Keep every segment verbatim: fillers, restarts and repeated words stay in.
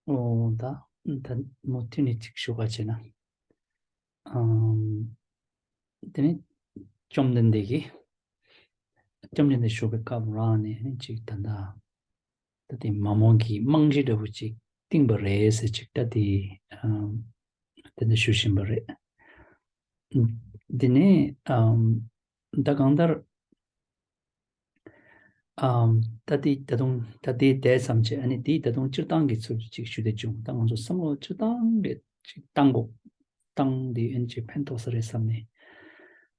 ཨོ་ད་ད་མུ་མཐུད་ནས་ཅིག་ཞུ་ག་བྱས་ན། ཨམ། དེ་ནས་བཅོམ་ལྡན་འདས་ཀྱིས། བཅོམ་ལྡན་འདས་བཞུགས་པའི་སྐབས་རང་ནས་ནི་ཅིག་ད་ལྟ་ད་དེ་མ་རྨོས་ཀྱི་རྨང་གཞི་འདྲ་བོ་ཅིག་བཏིང་པ་རེད་ཟེར་ཅིག་ད་དེ་ཨམ། དེ་འདྲ་ཞུ་བཞིན་པ་རེད། དེ་ནས་ཨམ། ད་གང་ལྟར། ཨམ། ད་དེ་ད་དུང་ད་དེ་དེ་ཙམ་བྱས། ཨ་ནི་དེ་ད་དུང་སྤྱིར་བཏང་གི་ཚུལ་ཅིག་ཞུ་བདེ་བྱུང་། ད་ང་ཚོ་བསམ་བློ་སྤྱིར་བཏང་གི་ཅིག་བཏང་དགོས། བཏང་དེ་ཨ་ནི་ཅིག་ཕན་ཐོགས་ས་རེད་བསམ་ནས།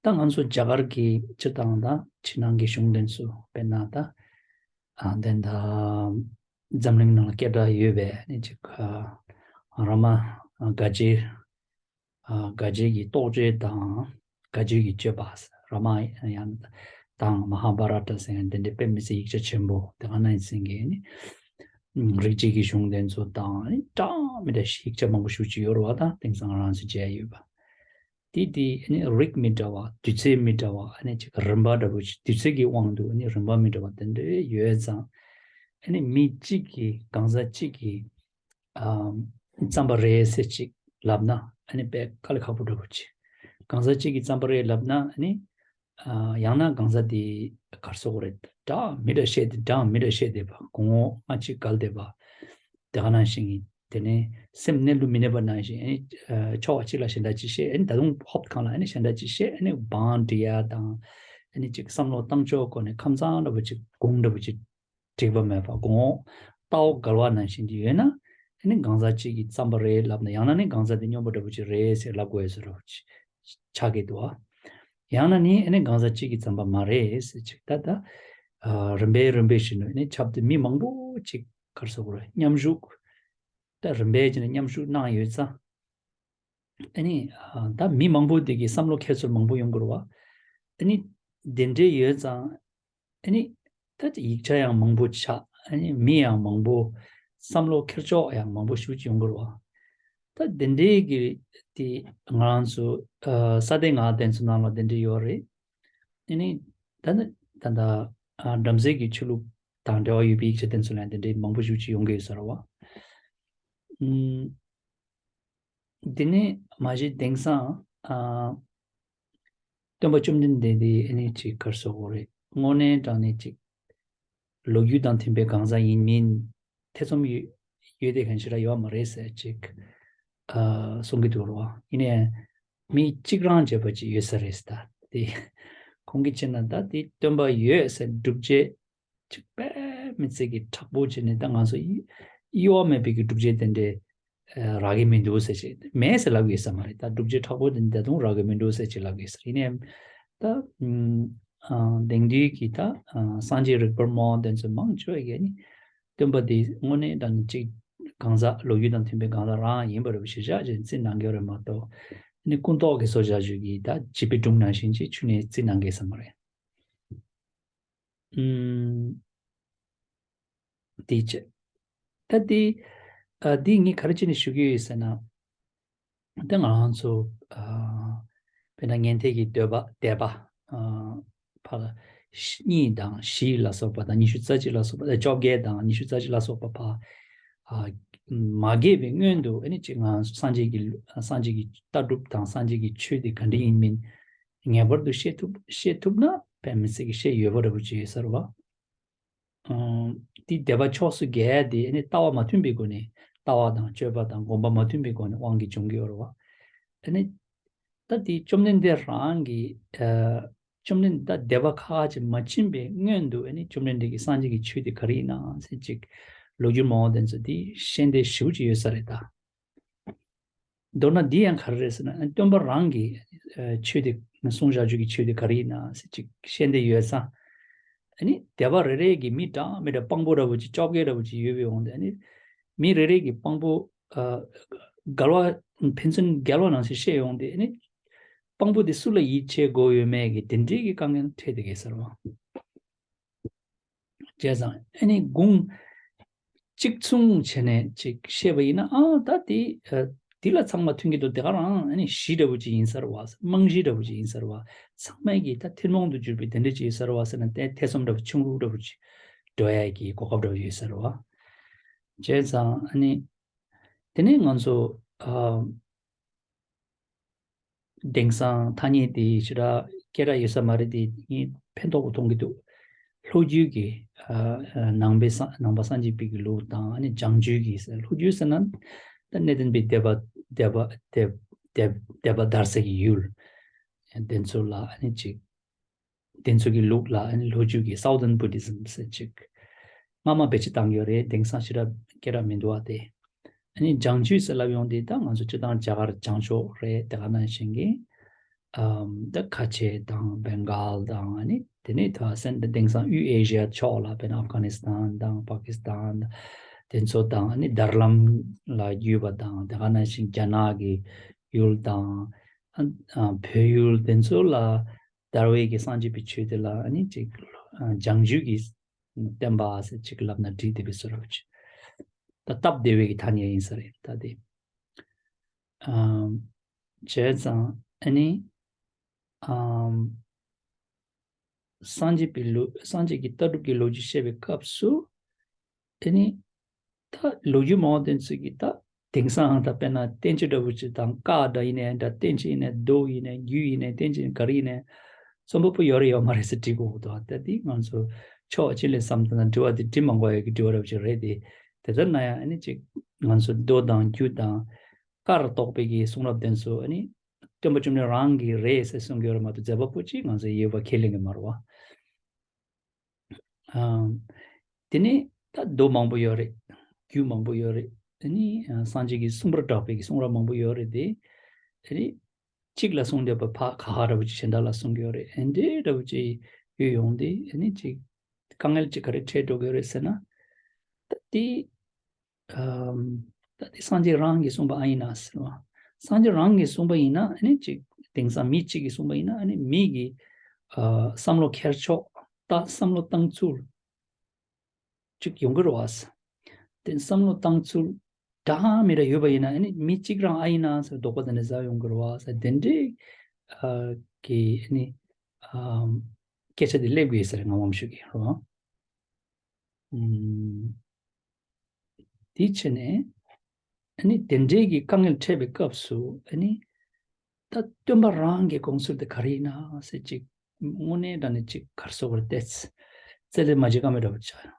ད་ང་ཚོ་རྒྱ་གར་གྱི་སྤྱིར་བཏང་དང་ཕྱི་ནང་གི་གཞུང་དོན་ཚོ་དཔེར་ན་ད་ཨ་དེ་ད་འཛམ་གླིང་ནང་ལ་སྐད་གྲགས་ཡོད་པའི་ཨ་ནི་ཅིག་ཨ་རཱ་མ་ཨ་གྷ་ཛི། ཨ་གྷ་ཛི་གི་རྟོགས་བརྗོད་དང་། གྷ་ཛི་གི་སྤྱོད་པ། རཱ་མ་ཡ་ན་དང་མ་ཧཱ་བྷ་ར་ཏ་ཟེར་མཁན་དེ་འདྲའི་དཔེ་མི་སྲིད་ཡིག་ཆ་ཆེན་པོ་དེ་ག་ནང་བཞིན་གྱི་ནི། རིགས་གཅིག་གི་གཞུང་དོན་ཚོ་དང་ནི་འདྲ་མི་འདྲ་ཡིག་ཆ་མང་པོ་ཞེ་ཅིག་ཡོད་རེད་བ། ད་དེང་སང་རང་ཚོས་མཇལ་ཡོད་པ། དེ་དེ་ནི་རིགས་མི་འདྲ་བ། དུས་ཚོད་མི་འདྲ་བ། ནི་ཅིག་རིམ་པ་འདྲ་པོ་ཅིག་དུས་ཚོད་ཀྱི་དབང་དུ་ནི་རིམ་པ་མི་འདྲ་བ་དེ་འདྲ་ཡོད་ཙང་། ཨ་ནི་མི་གཅིག་གིས་གང་ཟག་གཅིག་གིས་ཨམ། བརྩམས་པ་རེད་ཟེར་ཅིག་ལབ་ན་ཨ་ནི་དཔེ་དཀའ་ལས་ཁག་པོ་འདྲ་པོ་ཅིག་གང་ཟག་གཅིག་གིས་བརྩམས་པ་རེད་ལབ་ན་ཨ་ནི། ཨ། ཡང་ན་གང་ཟག་དེ་ག་རེ་ཟེར་དགོས་རེད། འདྲ་མི་འདྲ་བཤད་དེ། འདྲ་མི་འདྲ་བཤད་བསྡད་པ། གོང་འོག་སྔ་ཕྱི་འགལ་བསྡད་པ། དེ་ག་ནང་བཞིན་གྱི་དེ་ནས་སེམས་གནས་ལུགས་མི་གནས་པ་ནང་བཞིན། ཨ་ནི་ཨ་ཕྱོགས་གཅིག་ལ་གཞན་དག་ཅིག་བཤད། ཨ་ནི་ད་དུང་ཧོབ་སྒང་ལ་ཨ་ནི་གཞན་དག་ཅིག་བཤད། ཨ་ནི་བང་སྒྲིག་ཡ་དང་། ཨ་ནི་ཅིག་བསམ་བློ་བཏང་ཕྱོགས་སྐོར་ནས་ཁམས་གཙང་འདྲ་པོ་ཅིག་གོང་འདྲ་པོ་ཅིག་འགྲིག་པ་མེད་པ། གོང་འོག་ལྟ་བ་འགལ་བ་ནང་བཞིན་གྱི་ཡོད་ན། ཨ་ནི་གང་ཟག་གཅིག་གིས་བརྩམས་པ་རེད་ལབ་ན། ཡང་ན་ནི་གང་ཟག་དེ་སྨྱོན་པ་འདྲ་པོ་ཅིག་རེད་ཟེར་ལབ་དགོས་ཡ་བཟོ་འདྲ་པོ་ཅིག་ཆགས་ཀྱི་འདུག་ཨ། ཡང་ན་ནི་ཨ་ནི་གང་ཟག་གཅིག་གིས་བརྩམས་པ་མ་རེད་ཟེར་ཅིག་ད་ལྟ་ཨ་རིམ་པས་རིམ་པས་བཞིན་དུ་ཨ་ནི་ཁྱབ་སྟེ་མི་མང་པོ་ཅིག་ག་རེ་ཟེར་དགོས་རེད། མཉམ་ཞུགས། ད་རིམ་པས་བྱས་ནས་མཉམ་ཞུགས་གནང་ཡོད་ཙང་། ཨ་ནི་ཨ་ད་མི་མང་པོ་དེ་གི་བསམ་བློ་འཁྱེར་ཚུལ་མང་པོ་ཡོང་དགོས་རེད་བ། ཨ་ནི་དེ་འདྲས་ཡོད་ཙང་། ཨ་ནི་ད་ཡིག་ཆ་ཡང་མང་པོ་ཆགས། ཨ་ནི་མི་ཡང་མང་པོ། བསམ་བློ་འཁྱེར་ཕྱོགས་ཡང་མང་པོ་ཞེ་ཅིག་ཡོང་དགོས་རེད་བ། ད་དེ་འདྲས་ཀྱི་དེ་ང་རང་ཚོ་ཨ་ས་སྡེ་ལྔ་དེ་ཚོ་ནང་ལ་དེ་འདྲས་ཡོད་རེད། ཨ་ནི་ད་ནི་ད་ལྟ་ཨ་བྲམ་ཟེ་གི་ཆོས་ལུགས་དང་འབྲེལ་བ་ཡོད་པའི་ཡིག་ཆ་དེ་ཚོ་ལ་དེ་འདྲས་མང་པོ་ཞེ་ཅིག་ཡོང་གི་ཡོད་ས་རེད་བ། ཨུམ། དེ་ནས་མ་གཞི་དེང་སང་ཨ་སྟོན་པ་བཅོམ་ལྡན་འདས་དེ་ཨ་ནི་ཅིག་ག་རེ་ཟེར་དགོས་རེད། དངོས་གནས་དྲང་གནས་ཅིག་ལོ་རྒྱུས་དང་མཐུན་པའི་གང་ཟག་ཡིན་མིན་ཐེ་ཚོམ་ཡོད་ཡོད་བསྡད་མཁན་ཞིག་ར་ཡོད་མ་རེད་ཟེར་ཅིག་ཨ་གསུང་གི་འདུག་རེད་བ། ཡིན་ནའི་མི་གཅིག་རང་བྱས་པ་ཅིག་ཡོད་ས་རེད་ཟེར། ད་དེ་ཁོང་གིས་བྱས་ན་ད་དེ་སྟོན་པ་ཡོད་ཟེར་སྒྲུབ་བྱེད་ཅིག་དཔེ་མི་སྲིད་ཀྱི་དྲག་པོ་བྱས་ནས། ད་ང་ཚོ་དབྱེ་དབྱེ་བ་མེད་པའི་གི་སྒྲུབ་བྱེད་དེ་འདྲའི་ཨ་རག་གི་མི་འདུག་ཟེར་བྱས་མེད་ཟེར་ལབ་ཡོད་ས་མ་རེད། ད་སྒྲུབ་བྱེད་དྲག་པོ་དེ་འདྲ་དུང་རག་གི་མི་འདུག་ཟེར་བྱས་ལབ་ཡོད་ས་རེད། ཡིན་ནའི་ད་ཨ་དེང་དུས་ཀྱི་ད་ཨ་སངས་རྒྱས་རིག་པར་སྨོན་དེ་ཚོ་མང་ཆེ་བ་གིས་ནི་སྟོན་པ་དེ་དངོས་གནས་དྲང་གནས་ཅིག་གང་ཟག་ལོ་རྒྱུས་དང་མཐུན་པའི་གང་ཟག་རང་ཡིན་པ་རེད་པ་ཞེ་དྲག་ཅིག་རྩིས་གནང་གི་ཡོད་རེད་མ་གཏོགས། ནི་ཀུན་རྟོག་གིས་བཟོ་བཞག་རྒྱུ་གི་ད་བྱིས་པའི་སྒྲུང་ནང་བཞིན་ཅིག་ཁྱོན་ནས་རྩིས་གནང་གི་ཡོད་ས་མ་རེད། ཨུམ། དེ་བྱས། ད་དེ་ཨ་དེ་ངས་ག་རེ་བྱས་ནས་ཞུ་གི་ཡོད་ཟེར་ན། ད་ང་རང་ཚོ་ཨ་དཔེར་ན་ཉན་ཐོས་ཀྱི་འདོད་པ་དད་པ་ཨ་ཕར་གཉིས་དང་བཞི་ལ་སོགས་པ་དང་ཉི་ཤུ་རྩ་གཅིག་ལ་སོགས་པ། བཅོ་བརྒྱད་དང་ཉི་ཤུ་རྩ་གཅིག་ལ་སོགས་པ་ཕར་ཨ་མ་རྒྱས་པའི་སྔོན་དུ་ཨ་ནི་ཅིག་ང་སངས་རྒྱས་ཀྱི་སངས་རྒྱས་ཀྱི་ལྟ་གྲུབ་དང་སངས་རྒྱས་ཀྱི་ཆོས་དེ་ག་འདྲ་ཡིན་མིན་ངེས་པར་དུ་ཤེས་ཐུབ་ཤེས་ཐུབ་ན་དཔེ་མི་སྲིད་ཀྱི་ཤེས་ཡོད་པ་འདྲ་པོ་ཅིག་ཡོད་ས་རེད་བ། ཨང་། དེ་སྡེ་པ་ཕྱོགས་སུ་བརྒྱད་དེ་ཨ་ནི་ལྟ་བ་མ་མཐུན་པའི་སྒོ་ནས། ལྟ་བ་དང་སྤྱོད་པ་དང་སྒོམ་པ་མ་མཐུན་པའི་སྒོ་ནས་དབང་གིས་འབྱུང་གི་ཡོད་རེད་བ། ཨ་ནི་ད་དེ་བཅོམ་ལྡན་འདས་རང་གིས་ཨ་བཅོམ་ལྡན་འདས་ད་སྡེ་པ་ཁག་ཅིག་མ་ཕྱིན་པའི་སྔོན་དུ་ཨ་ནི་བཅོམ་ལྡན་འདས་ཀྱིས་སངས་རྒྱས་ཀྱི་ཆོས་དེ་ག་རེ་ཡིན་ནམ་ཟེར་ཅིག་ལོ་རྒྱུས་མང་པོ་དེ་ཚོ་དེ་ཤེས་འདོད་ཞེ་པོ་ཅིག་ཡོད་ས་རེད་ད། མདོར་ན་འདི་ཡང་ག་རེ་རེད་ཟེར་ན། སྟོན་པ་རང་གིས་ཨ་ཆོས་དེ་གསུངས་བཞག་རྒྱུ་གི་ཆོས་དེ་ག་རེ་ཡིན་ན་ཟེར་ཅིག་ཤེས་འདོད་ཡོད་ཙང་། ཨ་ནི་སྡེ་པ་རེ་རེ་གི་མི་འདྲ་མི་འདྲ་དཔང་པོ་འདྲ་པོ་ཅིག་བཅོ་བརྒྱད་འདྲ་པོ་ཅིག་ཡོད་པའི་འོང་དུས། ཨ་ནི་མི་རེ་རེ་གི་དཔང་པོ་ཨ་འགལ་བ་ཕན་ཚུན་འགལ་བ་ནང་བཞིན་བཤད་ཡོང་དུས། ཨ་ནི་དཔང་པོ་དེ་སུ་ལ་ཡིད་ཆེས་དགོས་ཡོད་མེད་ཀྱི་དེ་འདྲའི་གི་དཀའ་ངལ་འཕྲད་བསྡད་ཀྱི་ཡོད་ས་རེད་བ། བྱས་ཙང་ཨ་ནི་དགུང་གཅིག་མཚུངས་བྱས་ནས་ཅིག་བཤད་པ་ཡིན་ན། ཨ་ད་དེ་ཨ་དེ་ལ་ཚང་མ་མཐུན་གྱི་འདུག་དེ་ག་རང་ཨ་ནི་གཞི་འདྲ་པོ་ཅིག་ཡིན་ས་རེད་བ། རྨང་གཞི་འདྲ་པོ་ཅིག་ཡིན་ས་རེད་བ། ཚང་མས་ཀྱི་ད་ཐུན་མོང་དུ་གྱུར་པའི་དེ་འདྲ་ཅིག་ཡིན་ས་རེད་བ་ཟེར་ན། དེ་ཐེ་ཚོམ་འདྲ་པོ་ཆུང་རུ་འདྲ་པོ་ཅིག་འགྲོ་ཡ་གི་གོ་སྐབས་འདྲ་པོ་ཡོད་ས་རེད་བ། བྱས་ཙང་ཨ་ནི་ དེ་ནས་ང་ཚོ་ཨ། དེང་སང་ཐ་སྙད་དེ་ཞེ་དྲག་སྐད་གྲགས་ཡོད་ས་མ་རེད་དེ། ངས་ཕན་ཐོགས་པོ་མཐོང་གི་འདུག་ལྷོ་རྒྱུད་ཀྱི་ཨ། ཨ། ནང་པའི་སངས་ནང་པ་སངས་རྒྱས་པའི་གི་ལུགས་དང་། ཨ་ནི་བྱང་རྒྱུད་ཀྱི་ཟེར། ལྷོ་རྒྱུད་ཟེར་ན་ད་གནས་བརྟན་པའི་སྡེ་པ་སྡེ་པ་སྡེ་སྡེ་སྡེ་པ་དར་ས་གི་ཡུལ། དེ་ཚོ་ལ་ཨ་ནི་ཅིག་དེ་ཚོ་གི་ལུགས་ལ་ཨ་ནི་ལྷོ་རྒྱུད་ཀྱི་Southern Buddhism ཟེར་ཅིག་སྔ་མ་བེད་སྤྱོད་བཏང་ཡོད་རེད། དེང་སང་ཞེ་དྲག་སྐད་གྲགས་མི་འདུག་བ་དེ། ཨ་ནི་བྱང་རྒྱུད་ཟེར་ལབ་ཡོང་དུས་ད་ང་ཚོ་སྤྱིར་བཏང་རྒྱ་གར་བྱང་ཕྱོགས་རེད། དེ་ག་ནང་བཞིན་གྱི་ཨམ། ད་ཁ་ཆེ་དང་བེང་གཱལ་དང་། ཨ་ནི་དེ་ནས་ད་སེམས་ད་དེང་སང་དབུས་ཨེ་ཤི་ཡ་ཕྱོགས་ལ་དཔེར་ན་ཨབ་གྷ་ནི་སི་ཐན་དང་པ་ཀི་སི་ཐན་དེ་ཚོ་དང་། ཨ་ནི་དར་ལམ་ལ་བརྒྱུད་པ་དང་། དེ་ག་ནང་བཞིན་རྒྱ་ནག་གི་ཡུལ་དང་། ཨ། ཨ། བོད་ཡུལ་དེ་ཚོ་ལ་དར་བའི་གི་སངས་རྒྱས་པའི་ཆོས་དེ་ལ་ཨ་ནི་ཅིག་ཨ། བྱང་རྒྱུད་ཀྱི་བསྟན་པ་ཟེར་ཅིག་ལབ་ན་འགྲིག་བསྡད་པའི་བཟོ་འདྲ་པོ་ཅིག་ད་སྟབས་བདེ་བའི་གི་ཐ་སྙད་ཡིན་ས་རེད་ད་དེ། ཨམ། བྱས་ཙང་ཨ་ནི། ཨམ། སངས་རྒྱས་པའི་ལོ་སངས་རྒྱས་ཀྱི་ལྟ་གྲུབ་ཀྱི་ལོ་རྒྱུས་བཤད་པའི་སྐབས་སུ། དེ་ནི་ད་ལོ་རྒྱུས་མང་བ་དེ་ཚོ་གི་ད་དེང་སང་ད་དཔེར་ན་བསྟན་བཅོས་འདྲ་བོ་ཅིག་དང་། བཀའ་འདྲ་ཡིན་ནའི་འདྲ། བསྟན་བཅོས་ཡིན་ནའི་མདོ་ཡིན་ནའི་རྒྱུད་ཡིན་ནའི་བསྟན་བཅོས་ག་རེ་ཡིན་ནའི་རྩོམ་པ་པོ་ཡོད་རེད་ཡོད་མ་རེད་ཟེར་འདྲི་དགོས་འདུག་ད་འདི་ང་ཚོ་ཕྱོགས་གཅིག་ལས་བསམ་བཏང་ན་དྲི་བ་འདི་འདྲི་མ་དགོས་ཡ་གི་དྲི་བ་འདྲ་བོ་ཅིག་རེད་དེ། དེ་ལྟར་ན་ཡང་ཨ་ནི་ཅིག་ང་ཚོ་མདོ་དང་རྒྱུད་དང་བཀའ་ལ་གཏོགས་པའི་གི་གསུང་རབ་དེ་ཚོ་ཨ་ནི་སྟོན་པ་བཅོམ་ལྡན་རང་གི་རེད་ཟེར་གསུང་གི་ཡོད་རེད་མ་གཏོགས་མཛད་པ་པོ་ཅིག་ང་ཚོ་ཡོད་པ་ཁས་ལེན་གི་མ་རེད་བ། ཨམ། དེ་ནས་ད་མདོ་མང་པོ་ཡོད་རེད། རྒྱུད་མང་པོ་ཡོད་རེད། དེ་ནས་ཨ། སངས་རྒྱས་ཀྱིས་གསུངས་པར་གྲགས་པའི་གི་གསུང་རབ་མང་པོ་ཡོད་རེད་དེ། དེ་ནས་གཅིག་ལ་གསུངས་བསྡད་པ་ཕར་ཁ་ཁ་འདྲ་བོ་ཅིག་གཞན་དག་ལ་གསུང་གི་ཡོད་རེད། ཨེ་འདྲའི་འདྲ་བོ་ཅིག་ཡོད་ཡོང་དུས་ཨ་ནི་ཅིག་དཀའ་ངལ་ཅིག་ག་རེ་འཕྲད་འགྲོ་གི་ཡོད་རེད་ཟེར་ན། ད་དེ་ཨམ། ད་དེ་སངས་རྒྱས་རང་གིས་གསུངས་པ་ཨ་ཡིན་ན་ཟེར་བ། སངས་རྒྱས་རང་གིས་གསུངས་པ་ཡིན་ན་ཨ་ནི་ཅིག་དེང་སང་མི་གཅིག་གིས་གསུངས་པ་ཡིན་ན་ཨ་ནི་མི་གི་ཨ། བསམ་བློ་འཁྱེར་ཕྱོགས་ད་བསམ་བློ་བཏང་ཚུལ་ཅིག་ཡོང་གི་རེད་བ། དེ་བསམ་བློ་བཏང་ཚུལ་འདྲ་མི་འདྲ་ཡོད་པ་ཡིན་ན་ཨ་ནི་མི་གཅིག་རང་ཨ་ཡིན་ན་ཟེར་དོགས་པ་དེ་འདྲ་ཟ་ཡོང་གི་རེད་བ་ཟེར། དེ་འདྲའི་ཨ། གི་ཨ་ནི་ཨ། སྐད་ཆ་དེ་སླེབས་དགོས་ཟེར་ངག་དབང་ཕྱུག་གིས་རེད་བ། ཨུམ། དེ་བྱས་ནས་ཨ་ནི་དེ་འདྲའི་གི་དཀའ་ངལ་འཕྲད་པའི་སྐབས་སུ་ཨ་ནི་ད་སྟོན་པ་རང་གི་དགོངས་ཚུལ་དེ་ག་རེ་ཡིན་ན་ཟེར་ཅིག་དངོས་གནས་དྲང་གནས་ཅིག་ག་རེ་ཟེར་དགོས་རེད། ཏོག་ཙམ་རྩད་ལས་མ་བྱེད་ཀ་མེད་འདྲ་བོ་ཆགས་ཡོང་།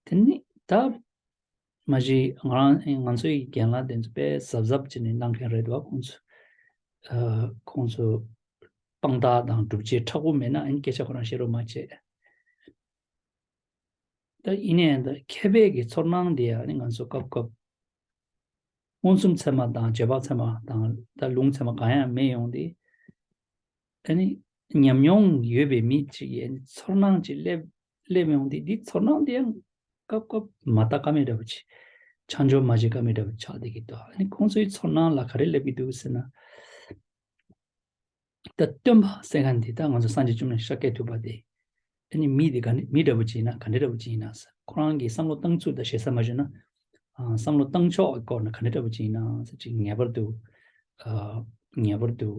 དེ་ནི་ད་མ་གཞི་ང་རང་ང་ཚོའི་རྒན་ལགས་དེ་ཚོ་དཔེ་གཟབ་གཟབ་བྱས་ནས་གནང་མཁན་རེད་འདུག་ཁོང་ཚོ། ཨ། ཁོང་ཚོ་དཔང་རྟགས་དང་སྒྲུབ་བྱེད་མཁྲེགས་པོ་མེད་ན་ཨ་ནི་སྐད་ཆ་ཁོ་རང་བཤད་རོགས་མ་བྱེད། ད་ཡིན་ནའི་ད་མཁས་པའི་གི་ཚོར་སྣང་དེ་ཨ་ནི་ང་ཚོ་སྐབས་སྐབས་མངོན་སུམ་ཚད་མ་དང་རྗེས་དཔག་ཚད་མ་དང་ད་ལུང་ཚད་མ་གང་ཡང་མེད་ཡོང་དུས། ཨ་ནི་ཉམས་མྱོང་ཡོད་པའི་མི་གཅིག་གིས་ཨ་ནི་ཚོར་སྣང་གཅིག་སླེབས་སླེབས་ཡོང་དུས། འདི་ཚོར་སྣང་དེ་ཡང་སྐབས་སྐབས་མ་ལྟ་ཀ་མེད་འདྲ་བོ་ཅིག་ཆ་འཇོག་མ་བྱེད་ཀ་མེད་འདྲ་བོ་ཆགས་བསྡད་ཀྱི་འདུག་ཨ་ནི་ཁོང་ཚོའི་ཚོར་སྣང་ལ་ག་རེ་སླེབས་ཀྱི་འདུག་ཟེར་ན། ད་སྟོན་པ་ཟེར་མཁན་དེ་ད་ང་ཚོ་སངས་རྒྱས་བཅོམ་ལྡན་ཤཱཀྱ་ཐུབ་པ་དེ་ཨ་ནི་མི་དེ་ག་ནི་མི་འདྲ་བོ་ཅིག་ཡིན་ན་ག་འདྲ་འདྲ་བོ་ཅིག་ཡིན་ན་ཟེར། ཁོ་རང་གི་བསམ་བློ་བཏང་ཚུལ་དང་ཞེ་ས་མ་ཞུས་ན། ཨ། བསམ་བློ་བཏང་ཕྱོགས་ཀྱི་སྐོར་ན་ག་འདྲ་འདྲ་བོ་ཅིག་ཡིན་ན་ཟེར་ཅིག་ངེས་པར་དུ་ཨ། ངེས་པར་དུ་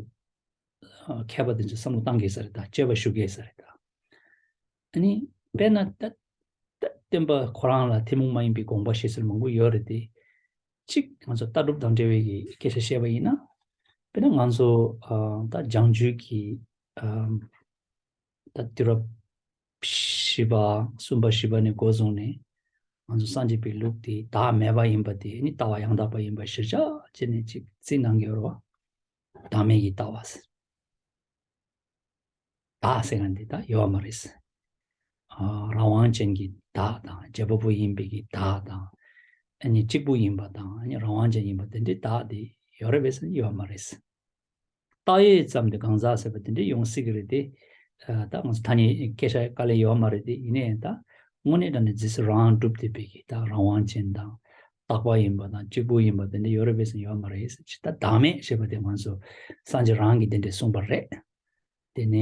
ཨ། མཁས་པ་དེ་ཚོས་བསམ་བློ་བཏང་དགོས་ས་རེད། ད་དཔྱད་པ་ཞུ་དགོས་ས་རེད། ད་ཨ་ནི་དཔེར་ན་ད་ད་སྟོན་པ་ཁོ་རང་ལ་ཐུན་མོང་མ་ཡིན་པའི་དགོངས་པ་བཞེས་ཚུལ་མང་པོ་ཡོད་རེད་དེ། གཅིག་ང་ཚོ་ལྟ་གྲུབ་དང་འབྲེལ་བའི་གི་སྐད་ཆ་བཤད་པ་ཡིན་ན། དཔེར་ན་ང་ཚོ་ཨ། ད་བྱང་རྒྱུད་ཀྱི་ཨ། ད་དུས་རབས་བཞི་པ་གསུམ་པ་བཞི་པ་ནས་འགོ་བཟུང་ནས་ང་ཚོ་སངས་རྒྱས་པའི་ལུགས་དེ་བདག་མེད་པ་ཡིན་པ་དེ་ནི་ལྟ་བ་ཡང་དག་པ་ཡིན་པ་གཞིར་བཞག་བྱས་ནས་ཅིག་རྩིས་གནང་གི་ཡོད་རེད་བ། བདག་མེད་ཀྱི་ལྟ་བ་ཟེར། བདག་ཟེར་མཁན་དེ་ད་ཡོད་མ་རེད་ཟེར། ཨ། རང་དབང་ཅན་གྱི་བདག་དང་། བྱེད་པ་པོ་ཡིན་པའི་གི་བདག་དང་། ཨ་ནི་གཅིག་པུ་ཡིན་པ་དང་། ཨ་ནི་རང་དབང་ཅན་ཡིན་པ་དེ་འདྲའི་བདག་དེ་ཡོད་རེད་པས་ཟེར་ན་ཡོད་མ་རེད་ཟེར། བཏགས་ཡོད་ཙམ་དུ་གང་ཟག་ཟེར་བ་དེ་འདྲ་ཡོང་སྲིད་ཀྱི་རེད་དེ། ཨ། ད་ང་ཚོ་ཐ་སྙད་སྐད་ཆ་དཀའ་ལས་ཡོད་མ་རེད་དེ། ཡིན་ནའི་ད་དངོས་གནས་དྲང་གནས་རྗེས་སུ་རང་དབང་གྲུབ་བསྡད་པའི་གི་ད་རང་དབང་ཅན་དང་རྟག་པ་ཡིན་པ་དང་གཅིག་པུ་ཡིན་པ་དེ་འདྲ་ཡོད་རེད་པས་ཟེར་ན་ཡོད་མ་རེད་ཟེར་གྱི། ད་བདག་མེད་ཞེས་པ་དེ་ང་ཚོ་སངས་རྒྱས་རང་གིས་དེ་འདྲ་གསུངས་པ་རེད། དེ་ནས་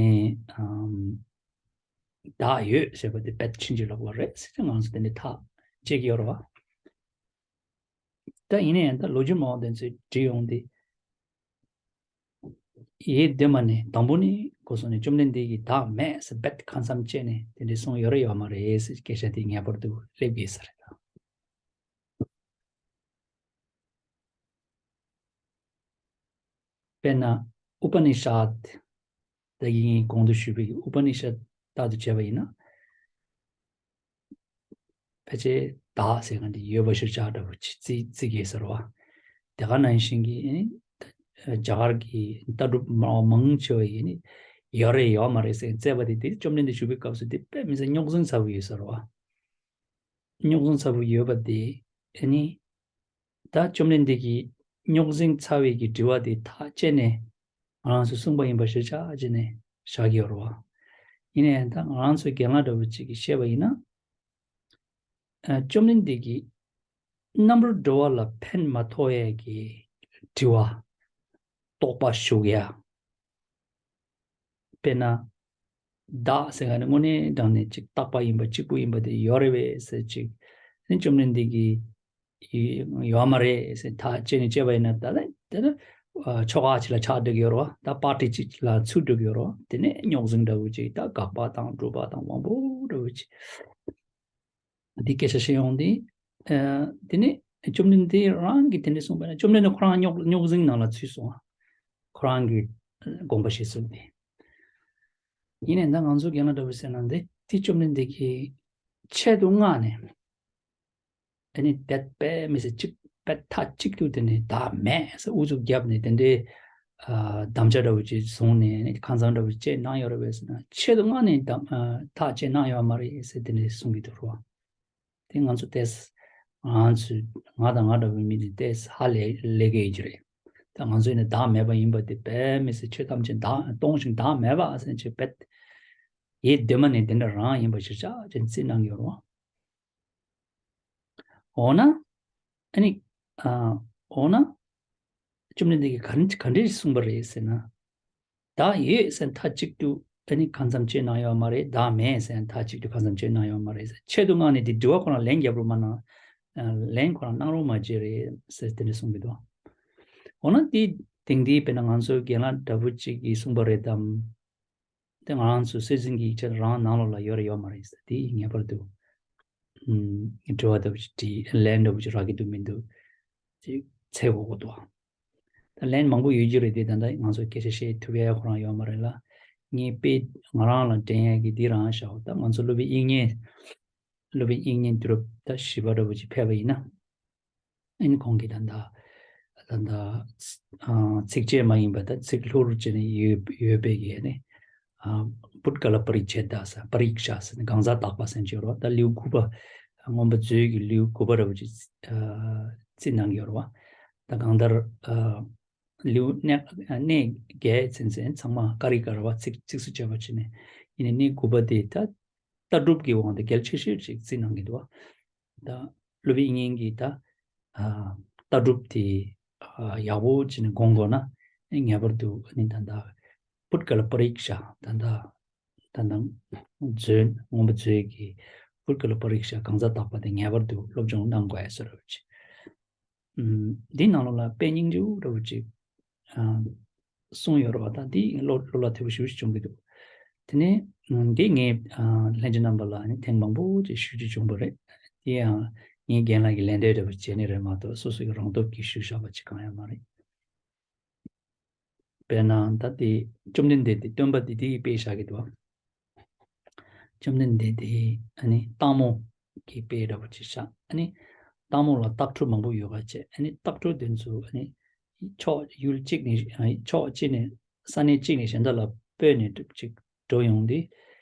ཨམ། བདག་ཡོད་ཞེས་པ་དེ་རྦད་ཕྱིན་ཅི་ལོག་པ་རེད་ཟེར་ཏེ་ང་ཚོ་དེ་འདྲ་ཐག་བཅད་ཀྱི་ཡོད་རེད་བ། ད་ཡིན་ན་ཡང་ད་ལོ་རྒྱུས་མང་བ་དེ་ཚོས་བྲིས་ཡོང་དུས། ཡེ་གདོད་མ་ནས་དང་པོ་ནས་འགོ་བཟུང་ནས་བཅོམ་ལྡན་འདས་ཀྱིས་བདག་མེད་ཟེར་རྦད་ཁ་མཚམས་བཅད་ནས་དེ་འདྲ་གསུངས་ཡོད་རེད་ཡོད་མ་རེད་ཟེར་སྐད་ཆ་དེ་ངེས་པར་དུ་སླེབས་དགོས་ས་རེད་ད། དཔེར་ན་ཨུ་པ་ནི་ཤད། ད་གིན་གོང་དུ་ཞུས་པའི་ཨུ་པ་ནི་ཤད་ལྟར་དུ་བྱས་པ་ཡིན་ན། ཕལ་ཆེར་བདག་ཟེར་མཁན་དེ་ཡོད་པ་གཞིར་བཞག་འདྲ་བོ་ཅིག་བརྩི་བརྩི་གི་ཟེར་བ། དེ་ག་ནང་བཞིན་གྱི་ཨེ་ནི་རྒྱ་གར་གྱི་ལྟ་གྲུབ་མ་མང་ཆེ་བ་ཡིན་ནི་ཡོད་རེད་ཡོད་མ་རེད་ཟེར་བརྩད་པ་དེ་དེ་བཅོམ་ལྡན་འདས་ཞུ་བའི་སྐབས་སུ་དེ་དཔེ་མི་སྲིད་རྙོག་ཟིང་ཚ་བོ་ཡོད་ཟེར་བ། རྙོག་ཟིང་ཚ་བོ་ཡོད་པ་དེ་ཨེ་ནི། ད་བཅོམ་ལྡན་འདས་ཀྱིས་རྙོག་ཟིང་ཚ་བའི་གི་དྲི་བ་དེ་ཐག་བཅད་ནས་ང་རང་ཚོས་གསུངས་པ་ཡིན་པ་གཞིར་བཞག་བྱས་ནས་བཞག་གི་ཡོད་རེད་བ། ཡིན་ནའི་ད་ང་རང་ཚོའི་རྒན་ལགས་འདྲ་བོ་ཅིག་གིས་བཤད་པ་ཡིན་ན། ཨ། བཅོམ་ལྡན་འདས་ཀྱིས་རྣམ་རོལ་འགྲོ་བ་ལ་ཕན་མ་ཐོགས་ཡས་ཀྱི་དྲི་བ་རྟོག་པ་ཞུགས་ཡ། དཔེར་ན། བདག་ཟེར་མཁན་ནི་དངོས་གནས་དྲང་གནས་གཅིག་རྟག་པ་ཡིན་པ་གཅིག་པུ་ཡིན་པ་དེ་ཡོད་རེད་པས་ཟེར་ཅིག་ནི་བཅོམ་ལྡན་འདས་ཀྱིས་ཡོད་མ་རེད་ཟེར་ཐག་བཅད་ནས་བཅད་པ་ཡིན་ན་ད་ལྟ་དེ་ལ་ཆོ་ག་ཅིག་ལ་ཆགས་འགྲོ་གི་ཡོད་རེད་བ། ད་པར་ཊི་ཅིག་ལ་ཚུད་འགྲོ་གི་ཡོད་རེད་བ། དེ་ནས་རྙོག་ཟིང་འདྲ་བོ་ཅིག་ད་དགག་པ་དང་སྒྲུབ་པ་དང་མང་པོ་འདྲ་བོ་ཅིག་འདི་སྐད་ཆ་བཤད་ཡོང་དུས། ཨ། དེ་ནས་བཅོམ་ལྡན་འདས་རང་གིས་དེ་འདྲ་གསུངས་པ་ན་བཅོམ་ལྡན་འདས་ཁོ་རང་རྙོག་རྙོག་ཟིང་ནང་ལ་ཚུད་སོང་། ཁོ་རང་གི་དགོངས་པ་བཞེས་ཚུལ་དེ། ཡིན་ནའི་ད་ང་ཚོ་རྒན་ལགས་འདྲ་བོ་ཟེར་ན་འདི་དེ་བཅོམ་ལྡན་འདས་ཀྱིས་ཆེད་དུ་མངགས་ནས། ཨ་ནི་དེ་དཔེ་མི་སྲིད་གཅིག་དཔེ་མཐའ་གཅིག་ཏུ་དེ་ནས་བདག་མེད་ཟེར་ཨུ་ཚུགས་བརྒྱབ་ནས་དེ་འདྲའི་ཨ་དམ་བཅའ་འདྲ་བོ་ཅིག་བཟུང་ནས་ཁ་མཚམས་འདྲ་བོ་ཅིག་བཅད་གནང་ཡོད་རེད་པས་ཟེར་ན། ཆེད་དུ་མངགས་ནས་དམ་ཨ་ཐག་བཅད་གནང་ཡོད་མ་རེད་ཟེར་དེ་འདྲའི་གསུང་གི་འདུག་རོ། དེ་ང་ཚོ་ཏོག་ཙམ་ང་ཚོས་ང་དང་ང་འདྲ་བོའི་མི་དེ་ཏོག་ཙམ་ཧ་ལས་ལས་ཀའི་རྒྱུ་རེད། ད་ང་ཚོས་ནི་བདག་མེད་པ་ཡིན་པ་དེ་དཔེ་མི་སྲིད་ཆོས་ཐམས་ཅད་བདག་སྟོང་ཞིང་བདག་མེད་པ་ཟེར་ཅིག་དཔེ་ཡེ་གདོད་མ་ནས་དེ་འདྲ་རང་ཡིན་པ་གཞིར་བཞག་ཅིག་བརྩི་གནང་གི་ཡོད་རེད་བ། འོ་ན། ཨ་ནི། ཨ། འོ་ན། བཅོམ་ལྡན་འདས་ཀྱིས་ག་ག་འདྲས་གསུངས་པ་རེད་ཟེར་ན། བདག་ཡོད་ཟེར་མཐའ་གཅིག་ཏུ་ཨ་ནི་ཁ་མཚམས་གཅོད་གནང་ཡོད་མ་རེད། བདག་མེད་ཟེར་མཐའ་གཅིག་ཏུ་ཁ་མཚམས་གཅོད་གནང་ཡོད་མ་རེད་ཟེར། ཆེད་དུ་མངགས་ནས་དེ་དྲི་བ་ཁོ་རང་ལན་རྒྱབ་རོགས་མ་གནང་། ལན་ཁོ་རང་གནང་རོགས་མ་བྱས་རེད་ཟེར་དེ་འདྲས་གསུངས་ཀྱི་འདུག་འོ་ན་དེ་དེང་དུས་དཔེར་ན་ང་ཚོའི་རྒན་ལགས་འདྲ་བོ་གཅིག་གིས་གསུངས་པ་རེད་དམ། དེ་ང་རང་ཚོ་སྲོལ་འཛིན་གྱི་ཡིག་ཆ་རང་ནང་ལོགས་ལ་ཡོད་རེད་ཡོད་མ་རེད་ཟེར་དེ་ངེས་པར་དུ། ཨུམ། དྲི་བ་ལྟ་བུ་ཅིག་དྲིས་ལན་ལྟ་བུ་ཅིག་རག་གི་འདུག་མི་འདུག་ཅིག་འཚོལ་དགོས་ཀྱི་འདུག་ད་ལན་མང་པོ་ཡོད་ཀྱི་རེད་དེ་ད་ལྟ་ང་ཚོ་སྐད་ཆ་བཤད་ཐུབ་ཡ་ཁོ་རང་ཡོད་མ་རེད་ལ། ངས་དཔེ་ང་རང་ལ་དྲན་ཡ་གི་འདི་རང་བཞག་ད་ང་ཚོ་སློབ་དཔོན་དབྱིག་གཉེན། སློབ་དཔོན་དབྱིག་གཉེན་དུས་རབས་ད་བཞི་པ་འདྲ་བོ་ཅིག་ཕེབས་པ་ཡིན་ན། ཨིན་ཁོང་གིས་ད་ལྟ་ད་ལྟ་ཨ་ཚིགས་བཅད་མ་ཡིན་པ་ད་ཚིག་ལྷུར་བྱས་ནས་ཡོད་ཡོད་པའི་གི་ནི་ཨ་པུད་ག་ལ་པ་རིག་ཆེད་ད་ས་པ་རིག་ཤ་ཟེར་ནས་གང་ཟག་དག་པ་ཟེར་གྱི་ཡོད་རེད་བ། ད་ལེའུ་དགུ་པ་མངོན་པ་མཛོད་ཀྱི་ལེའུ་དགུ་པ་འདྲ་བོ་ཅིག་ཨ་རྩིས་གནང་གི་ཡོད་རེད་བ། ད་གང་ལྟར་ཨ་ལེའུ་གནས་གནས་བརྒྱད་ཚུན་ཚོད་ཚང་མ་ཀ་རི་ཀ་ར་བ་ཚིག་ཚིགས་སུ་བཅད་པ་བྱས་ནས་ཡིན་ནའི་གནས་དགུ་པ་དེ་ད། ལྟ་གྲུབ་ཀྱི་དབང་དུ་གལ་ཆེ་ཤོས་ཅིག་བརྩིས་གནང་གི་འདུག་ད་སློབ་དཔོན་དབྱིག་གཉེན་གྱིས་ད་ཨ་ལྟ་གྲུབ་དེ་ཨ་ཡག་པོ་བྱས་ནས་སྒོམ་དགོས་ན་ངེས་པར་དུ་ཨ་ནི་ད་ལྟ་པུད་ག་ལ་པ་རིག་ཤ་ད་ལྟ་ད་ལྟ་མཛོད་མངོན་པ་མཛོད་ཀྱི་པུད་ག་ལ་པ་རིག་ཤ་གང་ཟག་དག་པ་དེ་ངེས་པར་དུ་སློབ་སྦྱོང་གནང་དགོས་ཟེར་བ་ཅིག་འདིའི་ནང་ལོགས་ལ་དཔེ་སྙིང་རྗེ་པོ་འདྲ་བོ་ཅིག་ཨ་གསུངས་ཡོད་རེད་བ། ད་འདི་བློ་བློ་ལ་འཐད་པོ་ཞེ་པོ་ཞིག་བྱུང་གི་འདུག་དེ་ནས་འདི་ངས་ཨ་ལྷན་རྒྱས་རྣམ་པ་ལ་ནི་ཐེངས་མང་པོ་ཅིག་ཞུ་རྒྱུ་བྱུང་བ་རེད། དེ་ཡང་ངའི་རྒན་ལགས་ཀྱི་ལན་འདེབས་འདྲ་བོ་བྱས་ནི་རེད་མ་གཏོགས་སོ་སོ་གི་རང་སྟོབས་ཀྱིས་ཞུས་བཞག་པ་ཅིག་གང་ཡང་མ་རེད། དཔེར་ན་ད་དེ་བཅོམ་ལྡན་འདས་དེ་སྟོན་པ་དེ་དེ་ཡི་དཔེ་བཞག་གི་འདུག་བཅོམ་ལྡན་འདས་དེ་ཨ་ནི་སྟག་མོ་གི་དཔེ་འདྲ་པོ་ཅིག་བཞག་ཨ་ནི་སྟག་མོ་ལ་སྟག་ཕྲུག་མང་པོ་ཡོད་པ་བྱས། ཨ་ནི་སྟག་ཕྲུག་དེ་ཚོ་ཨ་ནི་ཕྱོགས་ཡུལ་གཅིག་ནས་ཨ་ནི་ཕྱོགས་གཅིག་ནས་ས་གནས་གཅིག་ནས་གཞན་དག་ལ་སྤོས་ནས་ཅིག་འགྲོ་ཡོང་དུས་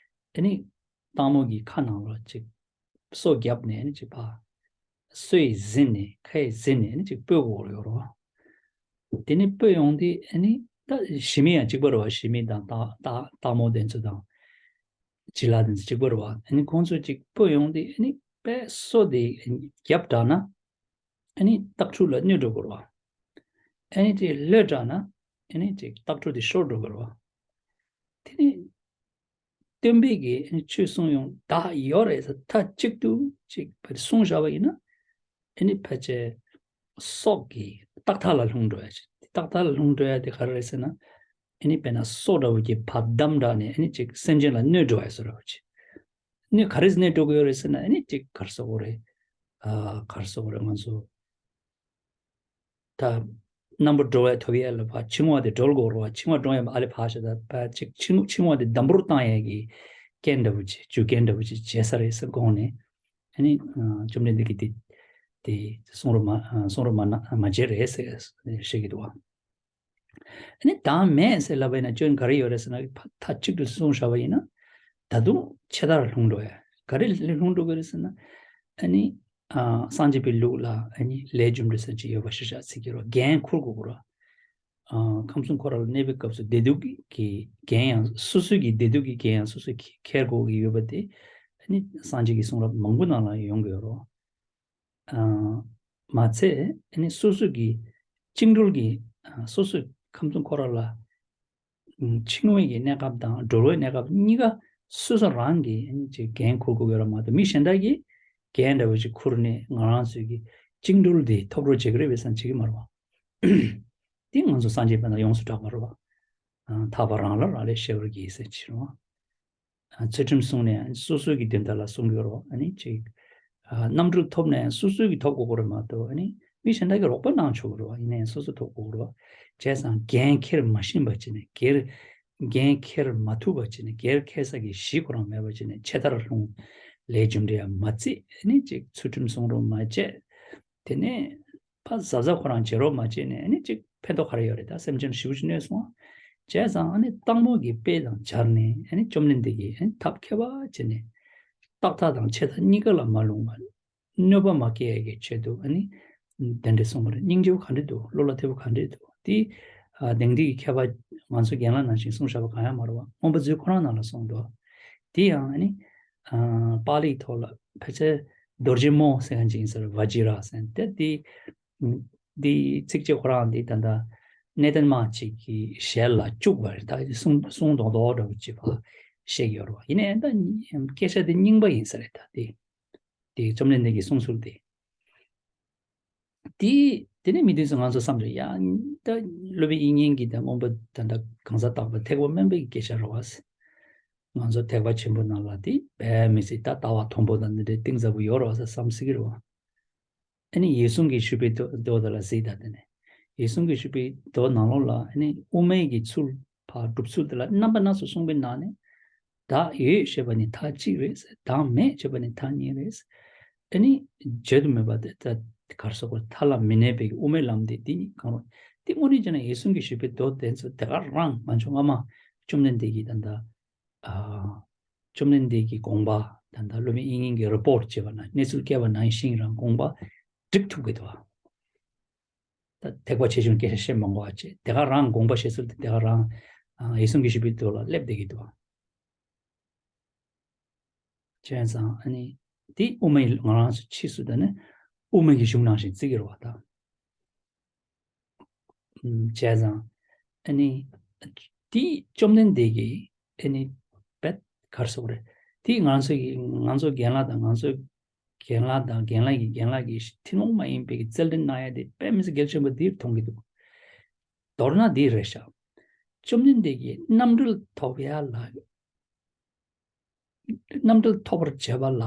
ཨ་ནི་སྟག་མོ་གི་ཁ་ནང་ལ་ཅིག་སོ་བརྒྱབ་ནས་ཨ་ནི་ཅིག་ཕར་སོས་ཟིན་ནས་ཁས་ཟིན་ནས་ཨ་ནི་ཅིག་སྤོས་དགོས་ཡོད་རེད་བ། དེ་ནས་སྤོས་ཡོང་དུས་ཨ་ནི་ད་ཞི་མི་ཡང་གཅིག་པ་རེད་བ། ཞི་མི་དང་སྟག་སྟག་སྟག་མོ་དེ་ཚོ་དང་བྱི་ལ་དེ་ཚོ་གཅིག་པ་རེད་བ། ཨ་ནི་ཁོང་ཚོ་གཅིག་སྤོས་ཡོང་དུས་ཨ་ནི་དཔེ་སོ་དེ་བརྒྱབ་དྲགས་ན་ཨ་ནི་སྟག་ཕྲུག་ལ་གནོད་འགྲོ་གི་རེད་བ། ཨ་ནི་དེ་ལྷོད་དྲགས་ན་ཨ་ནི་ཅིག་སྟག་ཕྲུག་དེ་ཤོར་འགྲོ་གི་རེད་བ། དེ་ནས་སྟོན་པས་ཀྱིས་ཨ་ནི་ཆོས་གསུངས་ཡོང་བདག་ཡོད་རེད་ཟེར་མཐའ་གཅིག་ཏུ་ཅིག་བར་གསུངས་བཞག་པ་ཡིན་ན་ཨ་ནི་ཕལ་ཆེར་སྲོག་གི་རྟག་མཐའ་ལ་ལྷུང་འགྲོ་ཡ་ཅིག་རྟག་མཐའ་ལ་ལྷུང་འགྲོ་ཡ་དེ་ག་རེ་རེད་ཟེར་ན་ཨ་ནི་དཔེར་ན་སོ་འདྲ་བོ་གིས་ཕར་བསྡམས་དྲགས་ནས་ཨ་ནི་ཅིག་སེམས་ཅན་ལ་གནོད་འགྲོ་ཡ་བཟོ་འདྲ་བོ་ཅིག་གནོད་ག་རེ་གནོད་འགྲོ་གི་ཡོད་རེད་ཟེར་ན་ཨ་ནི་ཅིག་ག་རེ་ཟེར་དགོས་རེད། ཨ་ག་རེ་ཟེར་དགོས་རེད། ང་ཚོ་ད་ རྣམ་པར་གྲོལ་བ་ཐོབ་ཡས་ལ་ཕར་འཆིང་བ་དེ་གྲོལ་དགོས་རེད་བ། འཆིང་བ་གྲོལ་ཡས་ཨ་ལེ་ཕར་ཞོག་ད་ཕར་ཅིག་འཆིང་འཆིང་བ་དེ་དམ་པོར་བཏང་ཡས་ཀྱི་རྐྱེན་འདྲ་བོ་ཅིག་རྒྱུ་རྐྱེན་འདྲ་བོ་ཅིག་བྱས་ས་རེད་ཟེར་དགོངས་ནས། ཨ་ནི་བཅོམ་ལྡན་འདས་ཀྱིས་དེ་དེ་གསུང་རོགས་མ་གསུང་རོགས་མ་གནང་མ་བྱས་རེད་ཟེར་བཤད་ཀྱི་འདུག་བ། ཨ་ནི་བདག་མེད་ཟེར་ལབ་པ་ཡིན་ན་སྐྱོན་ག་རེ་ཡོད་རེད་ཟེར་ན། མཐའ་གཅིག་ཏུ་གསུངས་བཞག་པ་ཡིན་ན་ད་དུང་ཆད་མཐར་ལྷུང་འགྲོ་ཡ། ག་རེ་ལྷུང་འགྲོ་གི་རེད་ཟེར་ན། ཨ་ནི་ཨ་སངས་རྒྱས་པའི་ལུགས་ལ་ཨ་ནི་ལས་རྒྱུ་འབྲས་ཟེར་གྱི་ཡོད་པ་ཤེས་བྱ་ཚིག་གི་རོ་འགན་འཁུར་དགོས་གི་རོ། ཨ་ཁམས་གསུམ་འཁོར་བ་ལ་གནས་པའི་སྐབས་སུ་བདེ་སྡུག་གི་འགན་ཡང་སོ་སོའི་གི་བདེ་སྡུག་གི་འགན་ཡང་སོ་སོས་འཁྱེར་དགོས་ཀྱི་ཡོད་པ་དེ་ཨ་ནི་སངས་རྒྱས་ཀྱི་གསུང་རབ་མང་པོ་ནང་ལ་ཡོང་གི་ཡོད་རོ། མ་ཚད་ཨ་ནི་སོ་སོ་གི་བཅིངས་འགྲོལ་གྱི་སོ་སོ་ཁམས་གསུམ་འཁོར་བ་ལ་འཆིང་བའི་གི་གནས་སྐབས་དང་གྲོལ་བའི་གནས་སྐབས་གཉིས་ཀ་སོ་སོ་རང་གིས་ཨ་ནི་ཅིག་འགན་འཁུར་དགོས་ཡོད་ར་མ་གཏོགས་མི་གཞན་དག་གིས་འགན་འདྲ་བོ་ཅིག་འཁུར་ནས་ང་རང་ཚོའི་གི་བཅིངས་འགྲོལ་འདི་ཐོབ་རོགས་བྱེད་ཀྱི་རེད་བས་བསམ་བྱེད་ཀྱི་མ་རེད་བ། འདི་ང་ཚོ་སངས་རྒྱས་པ་དང་ཡོངས་སུ་གྲགས་པ་རེད་བ། ཐར་པ་རང་ལ་རག་ལས་ཤེས་པར་གྱིས་ཟེར་ཕྱིར་རོ། ཚུལ་ཁྲིམས་བསྲུངས་ནས་སོ་སོའི་གི་དོན་དག་ལ་བསྲུང་གི་ཡོད་རེད་བ། ཨ་ནི་ཅིག་རྣམ་གྲོལ་ཐོབ་ནས་སོ་སོའི་གི་ཐོབ་དགོས་ཀྱི་རེད་མ་གཏོགས་ཨ་ནི་མི་གཞན་དག་གི་རོགས་པ་གནང་ཆོག་གི་རེད་བ། ཡིན་ནའི་སོ་སོ་ཐོབ་དགོས་ཀྱི་རེད་བ། བྱས་ཙང་འགན་འཁྱེར་མ་ཤེས་པ་བྱས་ནས་འགན་འཁྱེར་མ་ཐུབ་པ་བྱས་ནས་འགན་འཁྱེར་ས་གི་གཞི་ཁོ་རང་མེད་པ་བྱས་ནས་ཆད་མཐར་ལྷུང་། ལས་རྒྱུ་འབྲས་ཡང་མ་བརྩིས། ཨ་ནི་ཅིག་ཚུལ་ཁྲིམས་བསྲུང་རོགས་མ་བྱས། དེ་ནས་ཕ་གཟབ་གཟབ་ཁོ་རང་བྱེད་རོགས་མ་བྱས་ནས་ཨ་ནི་ཅིག་ཕན་ཐོགས་ག་རེ་ཡོད་རེད། ད་སེམས་ཅན་ཞེ་པོ་ཅིག་གནོད་སོང་བ། བྱས་ཙང་ཨ་ནི་སྟག་མོ་གི་དཔེ་དང་སྦྱར་ནས་ཨ་ནི་བཅོམ་ལྡན་འདས་ཀྱིས་ཨ་ནི་ཐབས་མཁས་པ་བྱས་ནས་རྟག་མཐའ་དང་ཆད་མཐའ་གཉིས་ཀ་ལ་མ་ལྷུང་བ། གནོད་པ་མ་སྐྱེལ་ཡ་གི་ཆེད་དུ་ཨ་ནི་དེ་འདྲས་གསུངས་པ་རེད། སྙིང་རྗེ་པོ་ག་འདྲས་འདུག་བློ་ལ་ཐེབས་པོ་ག་འདྲས་འདུག་དེ་དེང་དུས་ཀྱི་མཁས་པ་ང་ཚོ་རྒན་ལགས་ནང་བཞིན་གསུངས་བཞག་པ་གང་ཡང་མ་རེད་བ། མངོན་པ་མཛོད་ཁོ་རང་ནང་ལ་གསུངས་འདུག་དེ་ཡང་ཨ་ནི་པཱ་ལིའི་ཐོག་ལ་ཕལ་ཆེར་རྡོ་རྗེ་མོ་ཟེར་མཁན་ཅིག་ཡིན་ས་རེད། བ་ཇི་ར་ཟེར་མཁན་དེ། དེ་དེ་ཚིགས་བཅད་ཁོ་རང་དེ་ད་ལྟ་གནས་བརྟན་མ་ཅིག་གི་ཞལ་ལ་བཅུག་པ་རེད། ད་གསུང་གསུང་རྡོག་རྡོག་འདྲ་བོ་ཅིག་ཕར་བཤད་ཀྱི་ཡོད་རེད་བ། ཡིན་ནའི་ད་སྐད་ཆ་དེ་རྙིང་པ་ཡིན་ས་རེད། ད་དེ་དེ་བཅོམ་ལྡན་འདས་ཀྱི་གསུང་ཚུལ་དེ། དེ་དེ་ནས་མི་དེ་ཚོ་ང་ཚོ་བསམ་རེད་ཡ། ད་སློབ་དཔོན་དབྱིག་གཉེན་གྱི་ད་མངོན་པ་ད་ལྟ་གང་ཟག་བརྟག་པ་ཐེག་པ་དམན་པའི་སྐད་ཆ་རེད་བ། ང་ཚོ་ཐེག་པ་ཆེན་པོ་ནང་ལ་དེ་བས་མི་སྲིད་ད་ལྟ་བ་མཐོན་པོ་དང་འདི་འདྲའི་གཏིང་ཟབ་པོ་ཡོད་རེད་བ་ཟེར་བསམ་སྲིད་ཀྱི་རེད་བ། ཨ་ནི་ཡིད་གསུམ་གྱི་ཞུགས་པའི་མདོ་མདོ་དེ་ལ་གཟིགས་དང་། དེ་ནས་ཡིད་གསུམ་གྱི་ཞུགས་པའི་མདོ་ནང་ལོགས་ལ་ཨ་ནི་དབུ་མའི་གི་ཚུལ་ཕར་སྒྲུབ་ཚུལ་དེ་ལ་རྣམ་པ་སྣ་ཚོགས་གསུངས་པའི་ནང་ནས། བདག་ཡོད་ཞེས་པ་ནི་མཐའ་གཅིག་རེད། བདག་མེད་ཞེས་པ་ནི་མཐའ་གཉིས་རེད། ཨ་ནི་བརྗོད་དུ་མེད་པ་དེ་ད་གར་སོགས་པ་མཐའ་ལ་མི་གནས་པའི་དབུ་མའི་ལམ་དེ་འདི་གཉིས་གང་རུང་། དེ་དངོས་གནས་བྱས་ན་ཡིད་གསུམ་གྱི་ཞུགས་པའི་མདོ་དེ་ཚོ་དེ་ག་རང་ང་ཚོ་སྔ་མ་བཅོམ་ལྡན་འདས་ཀྱིས་ད་ལྟ་ཨ་བཅོམ་ལྡན་འདས་ཀྱི་དགོངས་པ་ད་ལྟ་སློབ་དཔོན་དབྱིག་གཉེན་གྱིས་རི་པོར་ཊི་བྱས་པ་ན་གནས་ཚུལ་བཀོད་པ་ནང་བཞིན་རང་དགོངས་པ་སྒྲིག་ཐུབ་ཀྱི་འདུག་བ། ད་ཐེག་པ་ཆེ་ཆུང་སྐད་ཆ་བཤད་མ་དགོས་པ་བྱས། དེ་ག་རང་དགོངས་པ་བཞེས་ཚུལ་དེ་དེ་ག་རང་ཨ་ཡིད་གསུམ་གྱི་ཞུགས་པའི་མདོ་ལ་སླེབས་བསྡད་ཀྱི་འདུག་བ། བྱས་ཙང་ཨ་ནི་དེ་དབུ་མའི་ང་རང་ཚོ་ཕྱིས་སུ་ད་ནི་དབུ་མའི་གི་གཞུང་ནང་བཞིན་བརྩི་གི་རེད་བ་ད། ཨུམ། བྱས་ཙང་ཨ་ནི་དེ་བཅོམ་ལྡན་འདས་ཀྱིས་ཨ་ནི་བེད་གར་སོགས་རེད། དེ་ང་ཚོ་གི་ང་ཚོ་རྒན་ལགས་དང་ང་ཚོ་རྒན་ལགས་དང་རྒན་ལགས་ཀྱི་རྒན་ལགས་ཀྱི་ཐུན་མོང་མ་ཡིན་པའི་རྩལ་འདོན་གནང་ཡ་དེ་དཔེ་མི་སྲིད་གལ་ཆེན་པོ་འདིར་མཐོང་གི་འདུག་མདོར་ན་འདི་རེད་ཤག་བཅོམ་ལྡན་འདས་ཀྱིས་རྣམ་གྲོལ་ཐོབ་ཡ་ལ། རྣམ་གྲོལ་ཐོབ་པར་བྱེད་པ་ལ་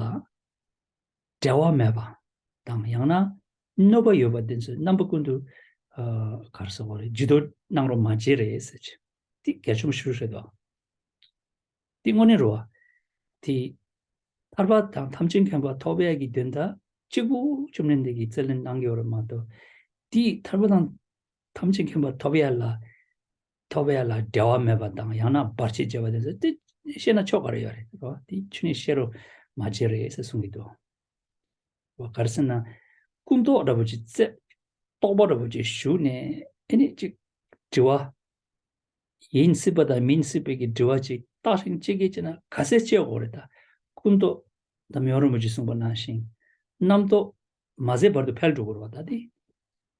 འབྲེལ་བ་མེད་པ་དང་ཡང་ན་གནོད་པ་ཡོད་པ་དེ་ཚོ་རྣམ་པ་ཀུན་ཏུ་ཨ་ག་རེ་ཟེར་དགོས་རེད། ཇུས་གཏོགས་གནང་རོགས་མ་བྱེད་རེད་ཟེར་གྱི། དེ་གལ་ཆེན་པོ་ཞེ་པོ་རེད་དོ། དེ་དངོས་གནས་རེད་བ། དེ་ཐར་པ་དང་ཐམས་ཅད་མཁྱེན་པ་ཐོབ་ཡག་གི་དོན་དག་གཅིག་པུ་བཅོམ་ལྡན་འདས་ཀྱིས་རྩལ་ལེན་གནང་གི་ཡོད་རེད་མ་གཏོགས། དེ་ཐར་པ་དང་ཐམས་ཅད་མཁྱེན་པ་ཐོབ་ཡ་ལ་ཐོབ་ཡ་ལ་འབྲེལ་བ་མེད་པ་དང་ཡང་ན་བར་ཆད་བྱེད་པ་དེ་ཚོ་དེ་བཤད་ན་ཆོག་ག་རེ་ཡོད་རེད་རོ། དེ་ཆུ་ནས་བཤད་རོགས་མ་བྱེད་རེད་ཟེར་གསུང་གི་འདུག་བ། ག་རེ་ཟེར་ན་ཀུན་རྟོག་འདྲ་པོ་ཅིག་བཙལ། རྟོག་པ་འདྲ་པོ་ཅིག་ཞུགས་ནས་ཨེ་ནི་ཅིག་དྲི་བ། ཡིན་སྲིད་པ་དང་མིན་སྲིད་པའི་གི་དྲི་བ་ཅིག་བཏགས་ཤིང་ཅི་སྐད་ཅེ་ན་ག་ཚད་ཅེས་དགོས་རེད་ད། ཀུན་རྟོག་ད་མི་ཡོང་རིན་པོ་ཆེས་གསུངས་པ་ནང་བཞིན་རྣམ་རྟོག་མ་ཟད་བར་དུ་འཕེལ་འགྲོ་དགོས་རེད་བ། ད་དེ་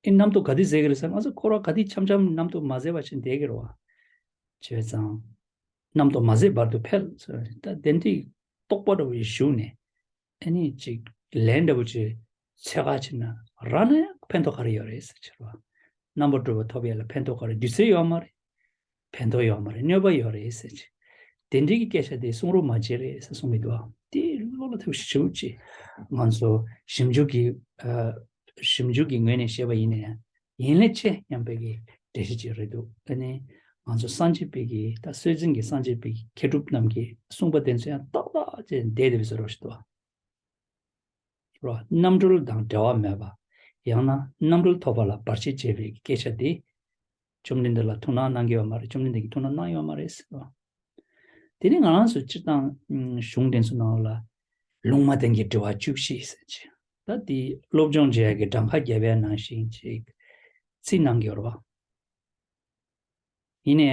ཨེ་རྣམ་རྟོག་ག་དུས་ཟད་ཀྱི་རེད་ཟེར་ང་ཚོ་འཁོར་བ་ག་དུས་འཁྱམ་འཁྱམ་རྣམ་རྟོག་མ་ཟད་པ་ཞིག་བསྡད་ཀྱི་རེད་བ། བྱས་ཙང་རྣམ་རྟོག་མ་ཟད་བར་དུ་འཕེལ་ཟེར་ད་དེ་འདྲའི་རྟོག་པ་འདྲ་བོ་ཞིག་ཞུགས་ནས་ཨེ་ནི་ཅིག་ལན་འདྲ་བོ་ཅིག་འཚོལ་ག་ཕྱིན་ན་རང་ན་ཡང་ཕན་ཐོགས་ག་རེ་ཡོད་རེད་ཟེར་ཕྱིར་བ། རྣམ་པར་གྲོལ་བ་ཐོབ་ཡས་ལ་ཕན་ཐོགས་ག་རེ་རྒྱུ་མཚན་ཡོད་མ་རེད། ཕན་ཐོགས་ཡོད་མ་རེད། གནོད་པ་ཡོད་རེད་ཟེར་ཅིག་དེ་འདྲའི་གི་སྐད་ཆ་དེ་གསུང་རོགས་མ་བྱེད་རེད་ཟེར་གསུང་གི་འདུག་དེ་བློ་ལ་ཐུག་ཞིབ་ཅིག་ང་ཚོ་ཞིབ་འཇུག་གི་ཨ་ཞིབ་འཇུག་གི་ངོས་ནས་བཤད་པ་ཡིན་ན་ཡང་ ཡིན་ལས་ཆེ་སྙམ་པའི་གི་འགྲེལ་བཤད་ཅིག་རེད་འདུག་ཨ་ནི་ང་ཚོ་སངས་རྒྱས་པའི་གི་ད་སྲོལ་འཛིན་གྱི་སངས་རྒྱས་པའི་གི་མཁས་གྲུབ་རྣམས་ཀྱིས་གསུངས་པ་དེ་ཚོ་ཡང་ཏག་ཏག་ཅེས་བསྡད་བསྡད་པའི་བཟོ་འདྲ་ཞིག་འདུག་རོ། རྣམ་གྲོལ་དང་འབྲལ་བ་མེད་པ། ཡང་ན་རྣམ་གྲོལ་ཐོབ་པ་ལ་བར་ཆད་བྱེད་པའི་སྐད་ཆ་དེ། བཅོམ་ལྡན་འདས་ལ་ཐུགས་སྣང་གནང་གི་ཡོད་མ་རེད། བཅོམ་ལྡན་འདས་ཀྱིས་ཐུགས་སྣང་གནང་ཡོད་མ་རེད་ཟེར་བ། དེ་ནི་ང་རང་ཚོ་སྤྱིར་བཏང་གཞུང་འདི་ཚོ་ནང་ལ་ལུང་མ་བསྟན་གྱི་དྲི་བ་བཅུ་བཞི་ཟེར་གྱི། ད་དེ་སློབ་སྦྱོང་བྱེད་ཡག་གི་གྲངས་ཀ་བརྒྱབ་པའི་ནང་བཞིན་ཅིག་ཚིག་གནང་གི་ཡོད་རེད་བ། ཡིན་ནའི་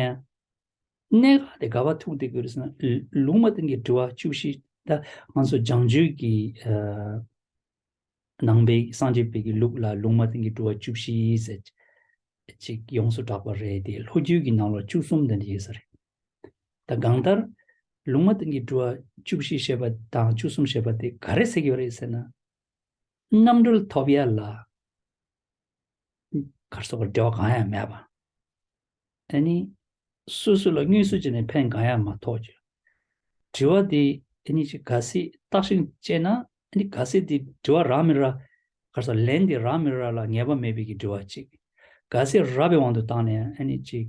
གནད་འགག་དེ་ག་པར་ཐུག་བསྡད་ཀྱི་ཡོད་རེད་ཟེར་ན། ལུང་མ་བསྟན་གྱི་དྲི་བ་བཅུ་བཞི། ད་ང་ཚོ་སྦྱང་བརྒྱུད་ཀྱི་ནང་པའི་སངས་རྒྱས་པའི་གི་ལུགས་ལ་ལུང་མ་བསྟན་གྱི་དྲི་བ་བཅུ་བཞི་ཟེར་ཅིག་ཡོངས་སུ་གྲགས་པ་རེད་དེ། ལྷོ་རྒྱུད་ཀྱི་ནང་ལ་བཅུ་གསུམ་དེ་འདྲ་ཡོད་ས་རེད། ད་གང་ལྟར་ལུང་མ་བསྟན་གྱི་དྲི་བ་བཅུ་བཞི་ཞེས་པ་དང་བཅུ་གསུམ་ཞེས་པ་དེ་ག་རེ་ཟེར་གྱི་ཡོད་རེད་ཟེར་ན། རྣམ་གྲོལ་ཐོབ་ཡ་ལ་གར་སོགས་པར་འབྲེལ་བ་གང་ཡང་མེད་པ། ཨ་ནི་སོ་སོ་ལ་དངོས་སུ་བྱས་ནས་ཕན་གང་ཡང་མ་ཐོགས་ཀྱི། དྲི་བ་དེ་ཨ་ནི་ཅིག་གལ་སྲིད་བརྟག་ཤིང་བཅད་ན། ཨ་ནི་གལ་སྲིད་དེ་དྲི་བ་རག་མི་རག་གར་སོགས་ལན་དེ་རག་མི་རག་ལ་ངེས་པ་མེད་པའི་གི་དྲི་བ་ཅིག་གལ་སྲིད་རག་པའི་དབང་དུ་བཏང་ནས་ཨ་ནི་ཅིག་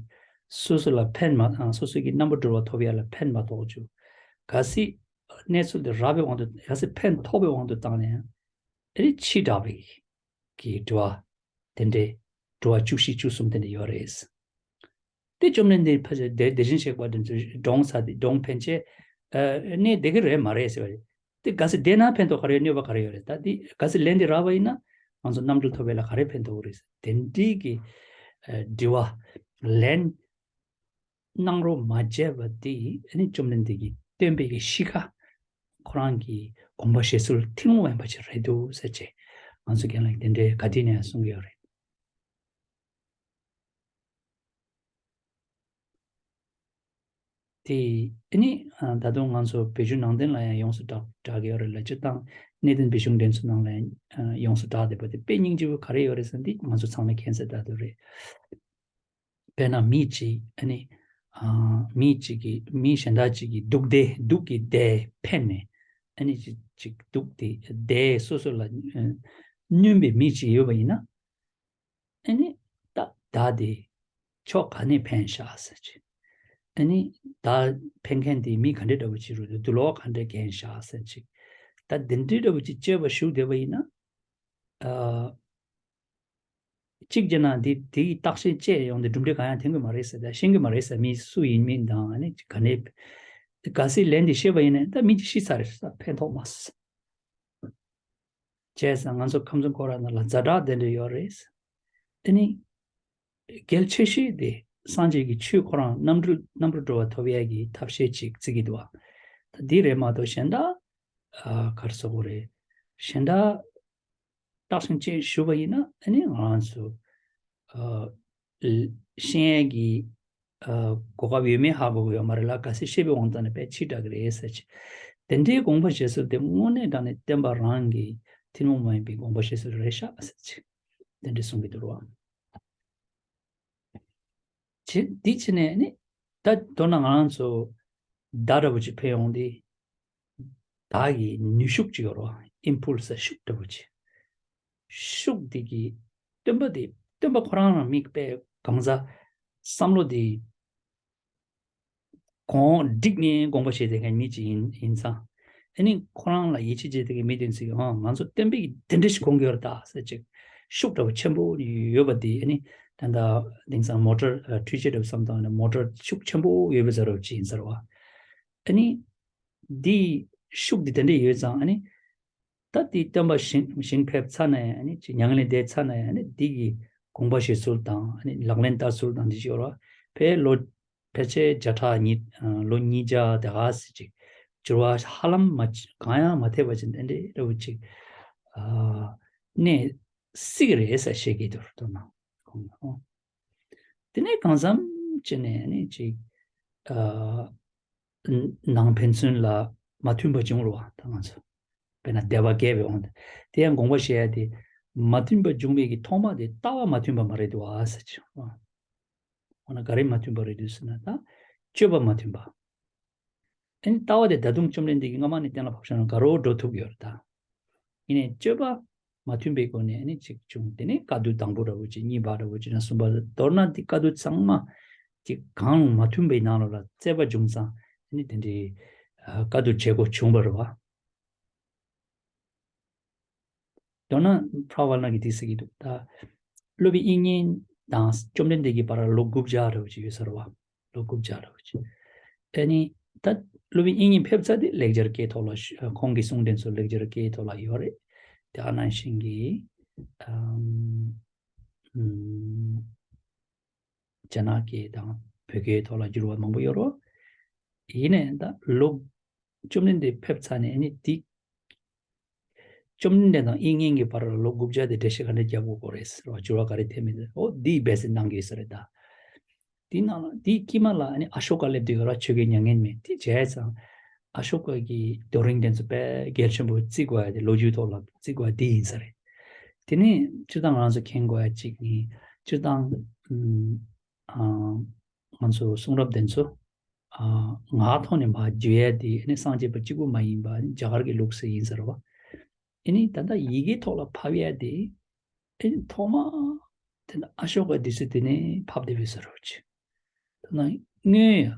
སོ་སོ་ལ་ཕན་མ་སོ་སོ་གི་རྣམ་པར་གྲོལ་བ་ཐོབ་ཡ་ལ་ཕན་མ་ཐོགས་ཀྱི། གལ་སྲིད་གནས་ཚུལ་དེ་རག་པའི་དབང་དུ་གལ་སྲིད་ཕན་ཐོགས་པའི་དབང་དུ་བཏང་ནས་ཨ་ནི་ཕྱི་དྲགས་པའི་གི་དྲི་བ། དེ་འདྲའི་དྲི་བ་བཅུ་བཞི་བཅུ་གསུམ་དེ་འདྲ་ཡོད་རེད། དེ་བཅོམ་ལྡན་འདས་ཕལ་ཆེར་དེ་དེ་བཞིན་གཤེགས་པ་དེ་ཚོས་འགྲོ་འོང་ཚ་དེ་འགྲོ་འོང་ཕན་ཆད་གནས་བསྡད་ཀྱི་རེད་མ་རེད་ཟེར་བ་རེད། དེ་གལ་སྲིད་བསྡད་ན་ཕན་ཐོགས་ག་རེ་ཡོད། གནོད་པ་ག་རེ་ཡོད་རེད། ད་དེ་གལ་སྲིད་ལན་དེ་རག་པ་ཡིན་ན་ང་ཚོ་རྣམ་གྲོལ་ཐོབ་པ་ལ་ག་རེ་ཕན་ཐོགས་ཀྱི་རེད་ཟེར། དེ་འདྲའི་གི་དྲི་བ་ལན་གནང་རོགས་མ་བྱས་པ་དེ་ཨ་ནི་བཅོམ་ལྡན་འདས་ཀྱི་སྟོན་པའི་གི་གཤིས་ཀ་ཁོ་རང་གི་དགོངས་པ་བཞེས་ཚུལ་ཐུན་མོང་མ་ཡིན་པ་ཅིག་རེད་འདུག་ཟེར་བྱས་ང་ཚོ་རྒན་ལགས་ཀྱིས་དེ་འདྲའི་ག་དུས་ནས་གསུང་གི་ཡོད་རེད། དེ་ཨ་ནི་ད་དུང་ང་ཚོ་བོད་བརྒྱུད་ནང་བསྟན་ལ་ཡང་ཡོངས་སུ་གྲགས་གྲགས་ཀྱི་ཡོད་རེད་ལ། སྤྱིར་བཏང་གནས་བརྟན་བོད་གཞུང་འགྲེམས་ཚོགས་ནང་ལ་ཡང་ཡོངས་སུ་གྲགས་བསྡད་པ་དེ་དཔེ་སྙིང་རྗེ་པོ་ག་རེ་ཡོད་རེད་ཟེར་ན། འདི་ང་ཚོ་ཚང་མས་མཁྱེན་གསལ་ལྟར་དུ་རེད། དཔེར་ན་མི་གཅིག་ཨ་ནི་མི་གཅིག་གིས་མི་གཞན་དག་ཅིག་གིས་དུག་དེ་དུག་གི་དེ་ཕན་ནས་ཨ་ནི་ཅིག་ཅིག་དུག་དེ་དེ་སོ་སོ་ལ་བསྣུན་པའི་མི་གཅིག་ཡོད་པ་ཡིན་ན། ཨ་ནི་ད་ད་དེ་ཕྱོགས་ག་ནས་ཕན་ཤག་ཟེར་ཅིག་ཨ་ནི་ད་ཕན་མཁན་དེ་མི་ག་འདྲ་འདྲ་བོ་ཅིག་རུ་འདུག་འདུག་ལོག་ག་འདྲ་རྒན་ཤག་ཟེར་ཅིག་ད་དེ་འདྲ་འདྲ་བོ་ཅིག་དཔྱད་པ་ཞུགས་བསྡད་པ་ཡིན་ན། ཨ། གཅིག་བྱས་ན་འདི་དེ་ཡི་རྟགས་ཤིང་བཅས་ཡོང་དེ་གྲུབ་འབྲས་གང་ཡང་ཐོན་གི་མ་རེད་ཟེར། ད་ཤེས་གི་མ་རེད་ཟེར། མི་སུ་ཡིན་མིན་དང་ཨ་ནི་ག་ནས་གལ་སྲིད་ལན་འདི་ཤེས་པ་ཡིན་ན་ད་མི་གཅིག་ཤི་ཚར་རེད་ཟེར། ཕན་ཐོགས་མ་ཟེར། བྱས་ཙང་ང་ཚོ་ཁམས་གསུམ་འཁོར་བ་ནང་ལ་ཛ་དྲག་དེ་འདྲ་ཡོད་རེད་ཟེར། ཨ་ནི་གལ་ཆེ་ཤོས་དེ་སངས་རྒྱས་ཀྱི་ཆོས་ཁོ་རང་རྣམ་གྲོལ་རྣམ་གྲོལ་འགྲོ་བ་ཐོབ་ཡས་ཀྱི་ཐབས་ཤེས་ཅིག་བརྩི་གི་འདུག་བ། ད་འདི་རེད་མ་གཏོགས་གཞན་དག་ཨ་ག་རེ་ཟེར་དགོས་རེད། གཞན་དག་རྟགས་ཤིང་བཅས་ཞུ་བ་ཡིན་ན་ཨ་ནི་ང་རང་ཚོ་ཨ་ཤེས་ཡས་ཀྱི་ཨ་གོ་སྐབས་ཡོད་མེད་ཧ་གོ་གི་ཡོད་མ་རེད་ལ། གལ་སྲིད་ཤེས་པའི་དབང་ཐོག་ནས་དཔེ་ཕྱི་དྲགས་ཀྱི་རེད་ཟེར་ཅིག་དེ་འདྲའི་དགོངས་པ་བཞེས་ཚུལ་དེ་དངོས་གནས་དྲང་གནས་བསྟན་པ་རང་གི་ཐུན་མོང་མ་ཡིན་པའི་དགོངས་པ་བཞེས་ཚུལ་རེད་ཤག་ཟེར་ཅིག་དེ་འདྲ་གསུང་གི་འདུག་རོ། བྱེད་འདི་བྱས་ནས་ནི་ད་མདོར་ན་ང་རང་ཚོ་བརྡ་འདྲ་པོ་ཅིག་ཕན་ཡོང་དུས། བདག་གི་ནུས་ཤུགས་ཅིག་ཡོད་རོ། ཨིམ་ཕུལ་སི་ཤུགས་འདྲ་པོ་ཅིག་ཤུགས་འདི་གི་སྟོན་པ་འདི་སྟོན་པ་ཁོ་རང་རང་མིག་དཔེ་གང་ཟག་བསམ་བློ་འདི་གོང་འགྲིག་ནས་དགོངས་པ་བཞེས་བསྡད་མཁན་མི་ཅིག་ཡིན་ཡིན་ཙང་། ཨ་ནི་ཁོ་རང་ལ་ཡིད་ཆེས་བྱེད་བསྡད་མཁན་མི་དེ་ཚོས་ཨང་ང་ཚོ་སྟོན་པས་དེ་འདྲ་ཞིག་དགོངས་ཀྱི་ཡོད་རེད་ད་ཟེར་ཅིག་ཤུགས་འདྲ་པོ་ཆེན་པོ་ཡོད་པ་འདི་ཨ་ནི་ད་ལྟ་དེང་སང་མོ་ཊར་འཕྲུལ་ཆས་འདྲ་པོ་བསམ་བཏང་ན་མོ་ཊར་ཤུགས་ཆེན་པོ་ཡོད་པའི་བཟོ་འདྲ་པོ་ཅིག་ཡིན་ས་རེད་བ། ཨ་ནི། འདི་ཤུགས་འདི་དེ་འདྲ་ཡོད་ཙང་ཨ་ནི། ད་འདི་སྟོན་པ་ཞིང་ཞིང་ཕེབས་ཚར་ནས་ཨ་ནི་ཅིག་མྱ་ངན་ལས་འདས་ཚར་ནས་ཨ་ནི་འདི་གི་དགོངས་པ་བཞེས་ཚུལ་དང་ཨ་ནི་ལག་ལེན་བསྟར་ཚུལ་དང་འདི་ཅིག་ཡོད་ར། ཕལ་ལོ་ཕལ་ཆེར་བརྒྱ་ཕྲག་གཉིས་ལོ་ཉིས་བརྒྱ་དེ་ག་ཟེར་ཅིག་འགྱུར་བ་ཧ་ལམ་མ་གང་ཡང་མ་ཐེབས་པ་ཅིག་དེ་འདྲ་འདྲ་བོ་ཅིག་གནས་སྲིད་ཀྱི་རེད་ཟེར་བཤད་ཀྱི་འདུག་དོ་སྣང་ཁོང་ལ། དེ་ནས་གང་འཚམ་བྱས་ནས་ནི་ཅིག་ཨ་ནང་ཕན་ཚུན་ལ་མ་མཐུན་པ་བྱུང་རུང་བ་ད་ང་ཚོ་དཔེར་ན་སྡེ་པ་བརྒྱད་པའི་དབང་དུ་དེ་ཡང་དགོངས་པ་བཞེས་ཡ་དེ་མ་མཐུན་པ་འབྱུང་བའི་གི་ཐོག་མ་དེ་ལྟ་བ་མ་མཐུན་པ་མ་རེད་འདུག་ཨ་ཟེར་ཅིག་འོ་ན་ག་རེ་མ་མཐུན་པ་རེད་འདུག་ཟེར་ན་ད་སྤྱོད་པ་མ་མཐུན་པ། ཨ་ནི་ལྟ་བ་དེ་ད་དུང་བཅོམ་ལྡན་འདས་ཀྱིས་སྔ་མ་ནས་གཏན་ལ་ཕབ་བཞག་ན་དགའ་རབ་འགྲོ་ཐུབ་ཡོད་རེད་ད། ཡིན་ནའི་སྤྱོད་པ་ མ་མཐུན་པའི་སྒོ་ནས་ཨ་ནི་ཅིག་བྱུང་། དེ་ནས་བཀའ་བསྡུ་དང་པོ་འདྲ་བོ་ཅིག་གཉིས་པ་འདྲ་བོ་ཅིག་ན་གསུམ་པ། མདོར་ན་འདི་བཀའ་བསྡུ་ཚང་མ་ཅིག་གང་མ་མཐུན་པའི་ནང་ལོགས་ལ་རྩོད་པ་བྱུང་ཙང་ཨ་ནི་དེ་འདྲའི་ཨ་བཀའ་བསྡུ་བྱེད་དགོས་བྱུང་བ་རེད་བ། མདོར་ན་ཕྲ་བ་ལ་གི་དེ་ཟེར་གྱི་འདུག་ད་སློབ་དཔོན་དབྱིག་གཉེན་དང་བཅོམ་ལྡན་འདས་ཀྱི་བར་ལ་ལོ་དགུ་བརྒྱ་འདྲ་བོ་ཅིག་ཡོད་ས་རེད་བ། ལོ་དགུ་བརྒྱ་འདྲ་བོ་ཅིག་ཨ་ནི་ད་སློབ་དཔོན་དབྱིག་གཉེན་ཕེབས་ཚར་དེ་ལེགས་སྦྱར་སྐད་ཐོག་ལ་ཞུ། ཁོང་གི་གསུང་དོན་ཚོ་ལེགས་སྦྱར་སྐད་ཐོག་ལ་ཡོད་རེད། དེ་ཨ་ནང་བཞིན་གྱི་ཨམ་ཨམ་རྒྱ་ནག་སྐད་དང་བོད་སྐད་ཐོག་ལ་བསྒྱུར་བ་མང་པོ་ཡོད་རེད། ཡིན་ནའི་ད་ལོ་བཅོམ་ལྡན་འདས་ཕེབས་ཚར་ནས་ཨ་ནི་དེ་བཅོམ་ལྡན་འདས་དང་དབྱིག་གཉེན་གྱི་བར་ལ་ལོ་དགུ་བརྒྱ་དེ་འགྲེལ་བཤད་ག་འདྲ་རྒྱག་དགོས་རེད་ཟེར་བ་འགྱུར་བ་ག་རེ་ཐེབས་མིན་ཟེར། ཨོ་འདིའི་སྦས་ཚེ་གནང་གི་ཡོད་ས་རེད་ད། དེའི་ནང་ལ་དེའི་དཀྱིལ་མ་ལ་ཨ་ནི་ཨ་ཤོ་ཀ་སླེབས་དུས་ག་ལ་ཆོས་གོས་མྱ་ངན་མེད་དེ་བྱས་ཙང་ཨ་ཤོ་ཀ་གི་རྡོ་རིང་དེ་ཚོ་དཔེ་གལ་ཆེན་པོ་བརྩི་དགོས་ཡ་དེ་ལོ་རྒྱུས་ཐོག་ལ་བརྩི་དགོས་ཡ་དེ་ཡིན་ས་རེད། དེ་ནས་སྤྱིར་བཏང་ང་རང་ཚོ་མཁྱེན་དགོས་ཡ་གཅིག་ནི་སྤྱིར་བཏང་ཨ་ང་ཚོ་གསུང་རབ་དེ་ཚོ་ཨ་ངག་ཐོག་ནས་མར་བརྗོད་ཡ་དེ་ནི་སངས་རྒྱས་པ་གཅིག་པུ་མ་ཡིན་པ་རྒྱ་གར་གྱི་ལུགས་སྲོལ་ཡིན་ས་རེད་བ། ཨ་ནི་ད་ལྟ་ཡི་གེ་ཐོག་ལ་ཕབ་ཡ་དེ་ཨ་ནི་ཐོག་མ་དེ་ནི་ཨ་ཤོ་ཀ་དེ་ཚོ་དེ་ནས་ཕབ་བསྡད་པའི་ས་རེད་བ། ཅིག་ད་ནང་དངོས་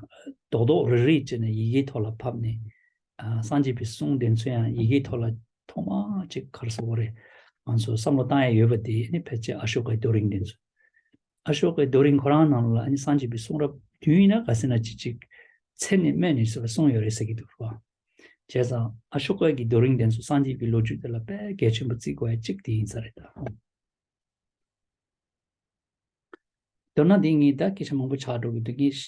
རྡོག་རྡོག་རིལ་རིལ་བྱས་ནས་ཡི་གེ་ཐོག་ལ་ཕབ་ནས་ཨ་སངས་རྒྱས་པའི་གསུང་དེ་ཚོ་ཡང་ཡི་གེ་ཐོག་ལ་ཐོག་མ་ཅིག་ག་རེ་ཟེར་དགོས་རེད། ང་ཚོ་བསམ་བློ་བཏང་ཡ་ཡོད་པ་དེ་ཨ་ནི་ཕལ་ཆེར་ཨ་ཤོ་ཀའི་རྡོ་རིང་དེ་ཚོ། ཨ་ཤོ་ཀའི་རྡོ་རིང་ཁོ་རང་ནང་ལ་ཨ་ནི་སངས་རྒྱས་པའི་གསུང་རབ་བདུན་ཡིན་ན་ག་ཟེར་ན་ཅིག་ཅིག་ཚད་ནས་སྨད་ནས་ཟེར་བ་གསུངས་ཡོད་རེད་ཟེར་གྱི་འདུག་རོ། བྱས་ཙང་ཨ་ཤོ་ཀ་གི་རྡོ་རིང་དེ་ཚོ་སངས་རྒྱས་པའི་ལོ་རྒྱུས་དེ་ལ་དཔེ་གལ་ཆེན་པོ་བརྩི་དགོས་ཡ་གཅིག་དེ་ཡིན་ས་རེད་ད། མདོར་ན་འདི་ངས་ད་སྐད་ཆ་མང་པོ་ཆགས་འགྲོ་གི་འདུག་ངས་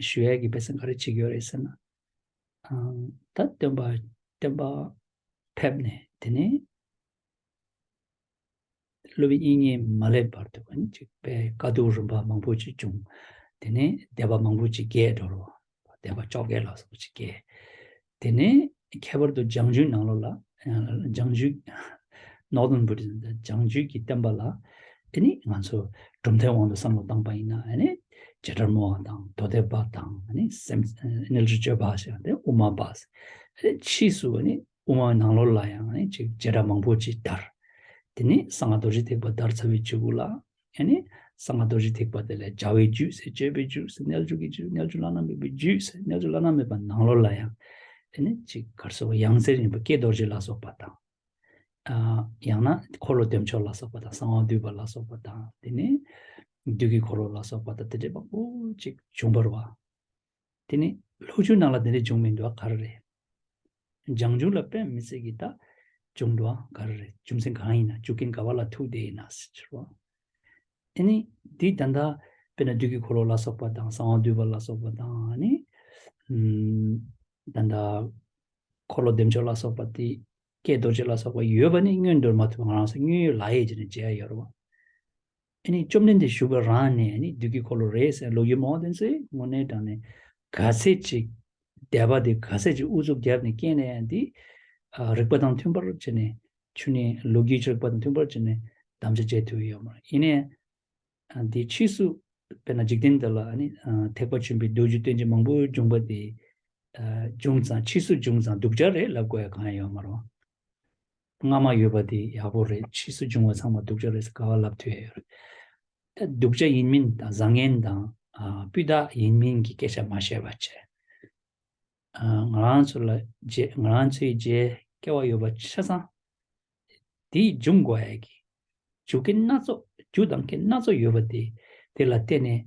ཞུ་ཡས་ཀྱི་དཔེ་ཚན་ག་རེ་བྱེད་ཀྱི་ཡོད་རེད་ཟེར་ན། ཨང་། ད་སྟོན་པ་སྟོན་པ་ཕེབས་ནས་དེ་ནས་སློབ་དཔོན་དབྱིག་གཉེན་མ་སླེབས་བར་དུ་ཨ་ནི་ཅིག་དཔེ་དཀའ་སྡུག་རིམ་པ་མང་པོ་ཅིག་བྱུང་། དེ་ནས་སྡེ་པ་མང་པོ་ཅིག་རྒྱས་འགྲོ་རོ། སྡེ་པ་བཅོ་བརྒྱད་ལ་སོགས་ཅིག་རྒྱས། དེ་ནས་ཁྱད་པར་དུ་བྱང་ཆུབ་ནང་ལོགས་ལ་བྱང་ཆུབ་Northern Buddhism། བྱང་ཆུབ་ཀྱི་བསྟན་པ་ལ་ཨ་ནི་ང་ཚོ་གྲུབ་མཐའི་དབང་དུ་བསམ་བློ་བཏང་པ་ཡིན་ན་ཨ་ནི་བྱེ་བྲག་སྨྲ་བ་དང་མདོ་སྡེ་པ་དང་ཨ་ནི་སེམས་རྣལ་འབྱོར་སྤྱོད་པ་ཞེས་དེ་དབུ་མ་པ། ཕྱིས་སུ་ཨ་ནི་དབུ་མ་ནང་ལོགས་ལ་ཡང་ཨ་ནི་ཅིག་བྱེ་བྲག་མང་པོ་ཅིག་དར། དེ་ནས་གསང་སྔགས་རྡོ་རྗེ་ཐེག་པ་དར་ཚར་བའི་རྗེས་ལ། ཨ་ནི་གསང་སྔགས་རྡོ་རྗེ་ཐེག་པ་དེ་ལས་བྱ་བའི་རྒྱུད་ཟེར། སྤྱོད་པའི་རྒྱུད་ཟེར། རྣལ་འབྱོར་གྱི་རྒྱུད། རྣལ་འབྱོར་བླ་ན་མེད་པའི་རྒྱུད་ཟེར། རྣལ་འབྱོར་བླ་ན་མེད་པ་ནང་ལོགས་ལ་ཡང་ཨ་ནི་ཅིག་ག་རེ་ཟེར་དགོས། ཡང་རྩེར་ཡིན་པ་ཀྱེ་རྡོ་རྗེ་ལ་སོགས་པ་དང་། ཨ་ཡང་ན་འཁོར་ལོ་བདེ་མཆོག་ལ་སོགས་པ་དང་གསང་བ་འདུས་པ་ལ་སོགས་པ་དང་དེ་ནས་བདུད་ཀྱི་འཁོར་ལོ་ལ་སོགས་པ་དང་དེ་འདྲའི་མང་པོ་ཅིག་བྱུང་བ་རེད་བ། དེ་ནི་ལྷོ་རྒྱུད་ནང་ལ་དེ་འདྲ་བྱུང་མི་འདུག་ག་རེ་རེད། བྱང་ཆུབ་ལ་དཔེ་མི་སྲིད་ཀྱི་ད་བྱུང་འདུག་ག་རེ་རེད། རྒྱུ་མཚན་གང་ཡིན་ན་རྒྱུ་རྐྱེན་ག་བ་ལ་ཐུག་བསྡད་ཡིན་ན་ཟེར་གྱི་རེད་བ། ཨ་ནི་འདི་ད་ལྟ་དཔེར་ན་བདུད་ཀྱི་འཁོར་ལོ་ལ་སོགས་པ་དང་གསང་བ་འདུས་པ་ལ་སོགས་པ་དང་ཨ་ནི་ཨམ་ད་ལྟ་འཁོར་ལོ་བདེ་མཆོག་ལ་སོགས་པ་དེ་ཀྱེ་རྡོ་རྗེ་ལ་སོགས་པ་ཡོད་པ་ནི་མངོན་དུ་མ་ཐུབ། ང་རང་ཚོ་མངོན་ཡོད་ལག་ཡོད་ཅིག་ནས་མཇལ་ཡོད་རེད་བ། ཨ་ནི་བཅོམ་ལྡན་འདས་བཞུགས་པ་རང་ནས་ཨ་ནི་བདུད་ཀྱི་འཁོར་ལོ་རེད་ཟེར་ལོ་རྒྱུས་མང་པོ་དེ་ཚོས་དངོས་གནས་དྲང་གནས་ག་ཚད་ཅིག་དད་པ་དེ་ག་ཚད་ཅིག་ཨུ་ཚུགས་བརྒྱབ་ནས་བསྐྱེད་ནས་ཡང་འདི་ཨ་རིགས་པ་དང་མཐུན་པར་བྱས་ནས་ཆུ་ནས་ལོ་རྒྱུས་རིགས་པ་དང་མཐུན་པར་བྱས་ནས་དམ་བཅའ་བྱེད་ཐུབ་ཡོད་མ་རེད། ཡིན་ནའི་ཨ་འདི་ཕྱིས་སུ་དཔེར་ན་འཇིག་རྟེན་འདི་ལ་ཨ་ནི་ཨ་ཐེག་པ་ཆེན་པོའི་མདོ་རྒྱུད་སྟོན་བྱེད་མང་པོ་བྱུང་བ་དེ་ཨ་བྱུང་ཙང་ཕྱིས་སུ་བྱུང་ཙང་སྡུག་ཅག་རེད་ལབ་དགོས་ཡ་གང་ཡང་ཡོད་མ་རེད། སྔ་མ་ཡོད་པ་དེ་ཡག་པོ་རེད། ཕྱིས་སུ་བྱུང་བ་ཚང་མ་སྡུག་ཅག་རེད་ཟེར་ག་བ་ལབ་ཐུབ་ཡ་ཡོད་རེད། ད་སྡུག་ཅག་ཡིན་མིན་དང་བཟང་ངན་དང་ཨ་སྤུས་དག་ཡིན་མིན་གྱི་སྐད་ཆ་མ་བཤད་པ་བྱས། ཨ་ང་རང་ཚོ་ལ་རྗེས་ང་རང་ཚོའི་རྗེས་སྐལ་བ་ཡོད་པ་ཆ་ཚང་དེའི་འབྱུང་དགོས་ཡ་གི་རྒྱུ་རྐྱེན་སྣ་ཚོགས་རྒྱུ་དང་རྐྱེན་སྣ་ཚོགས་ཡོད་པ་དེ་དེ་ལ་བརྟེན་ནས་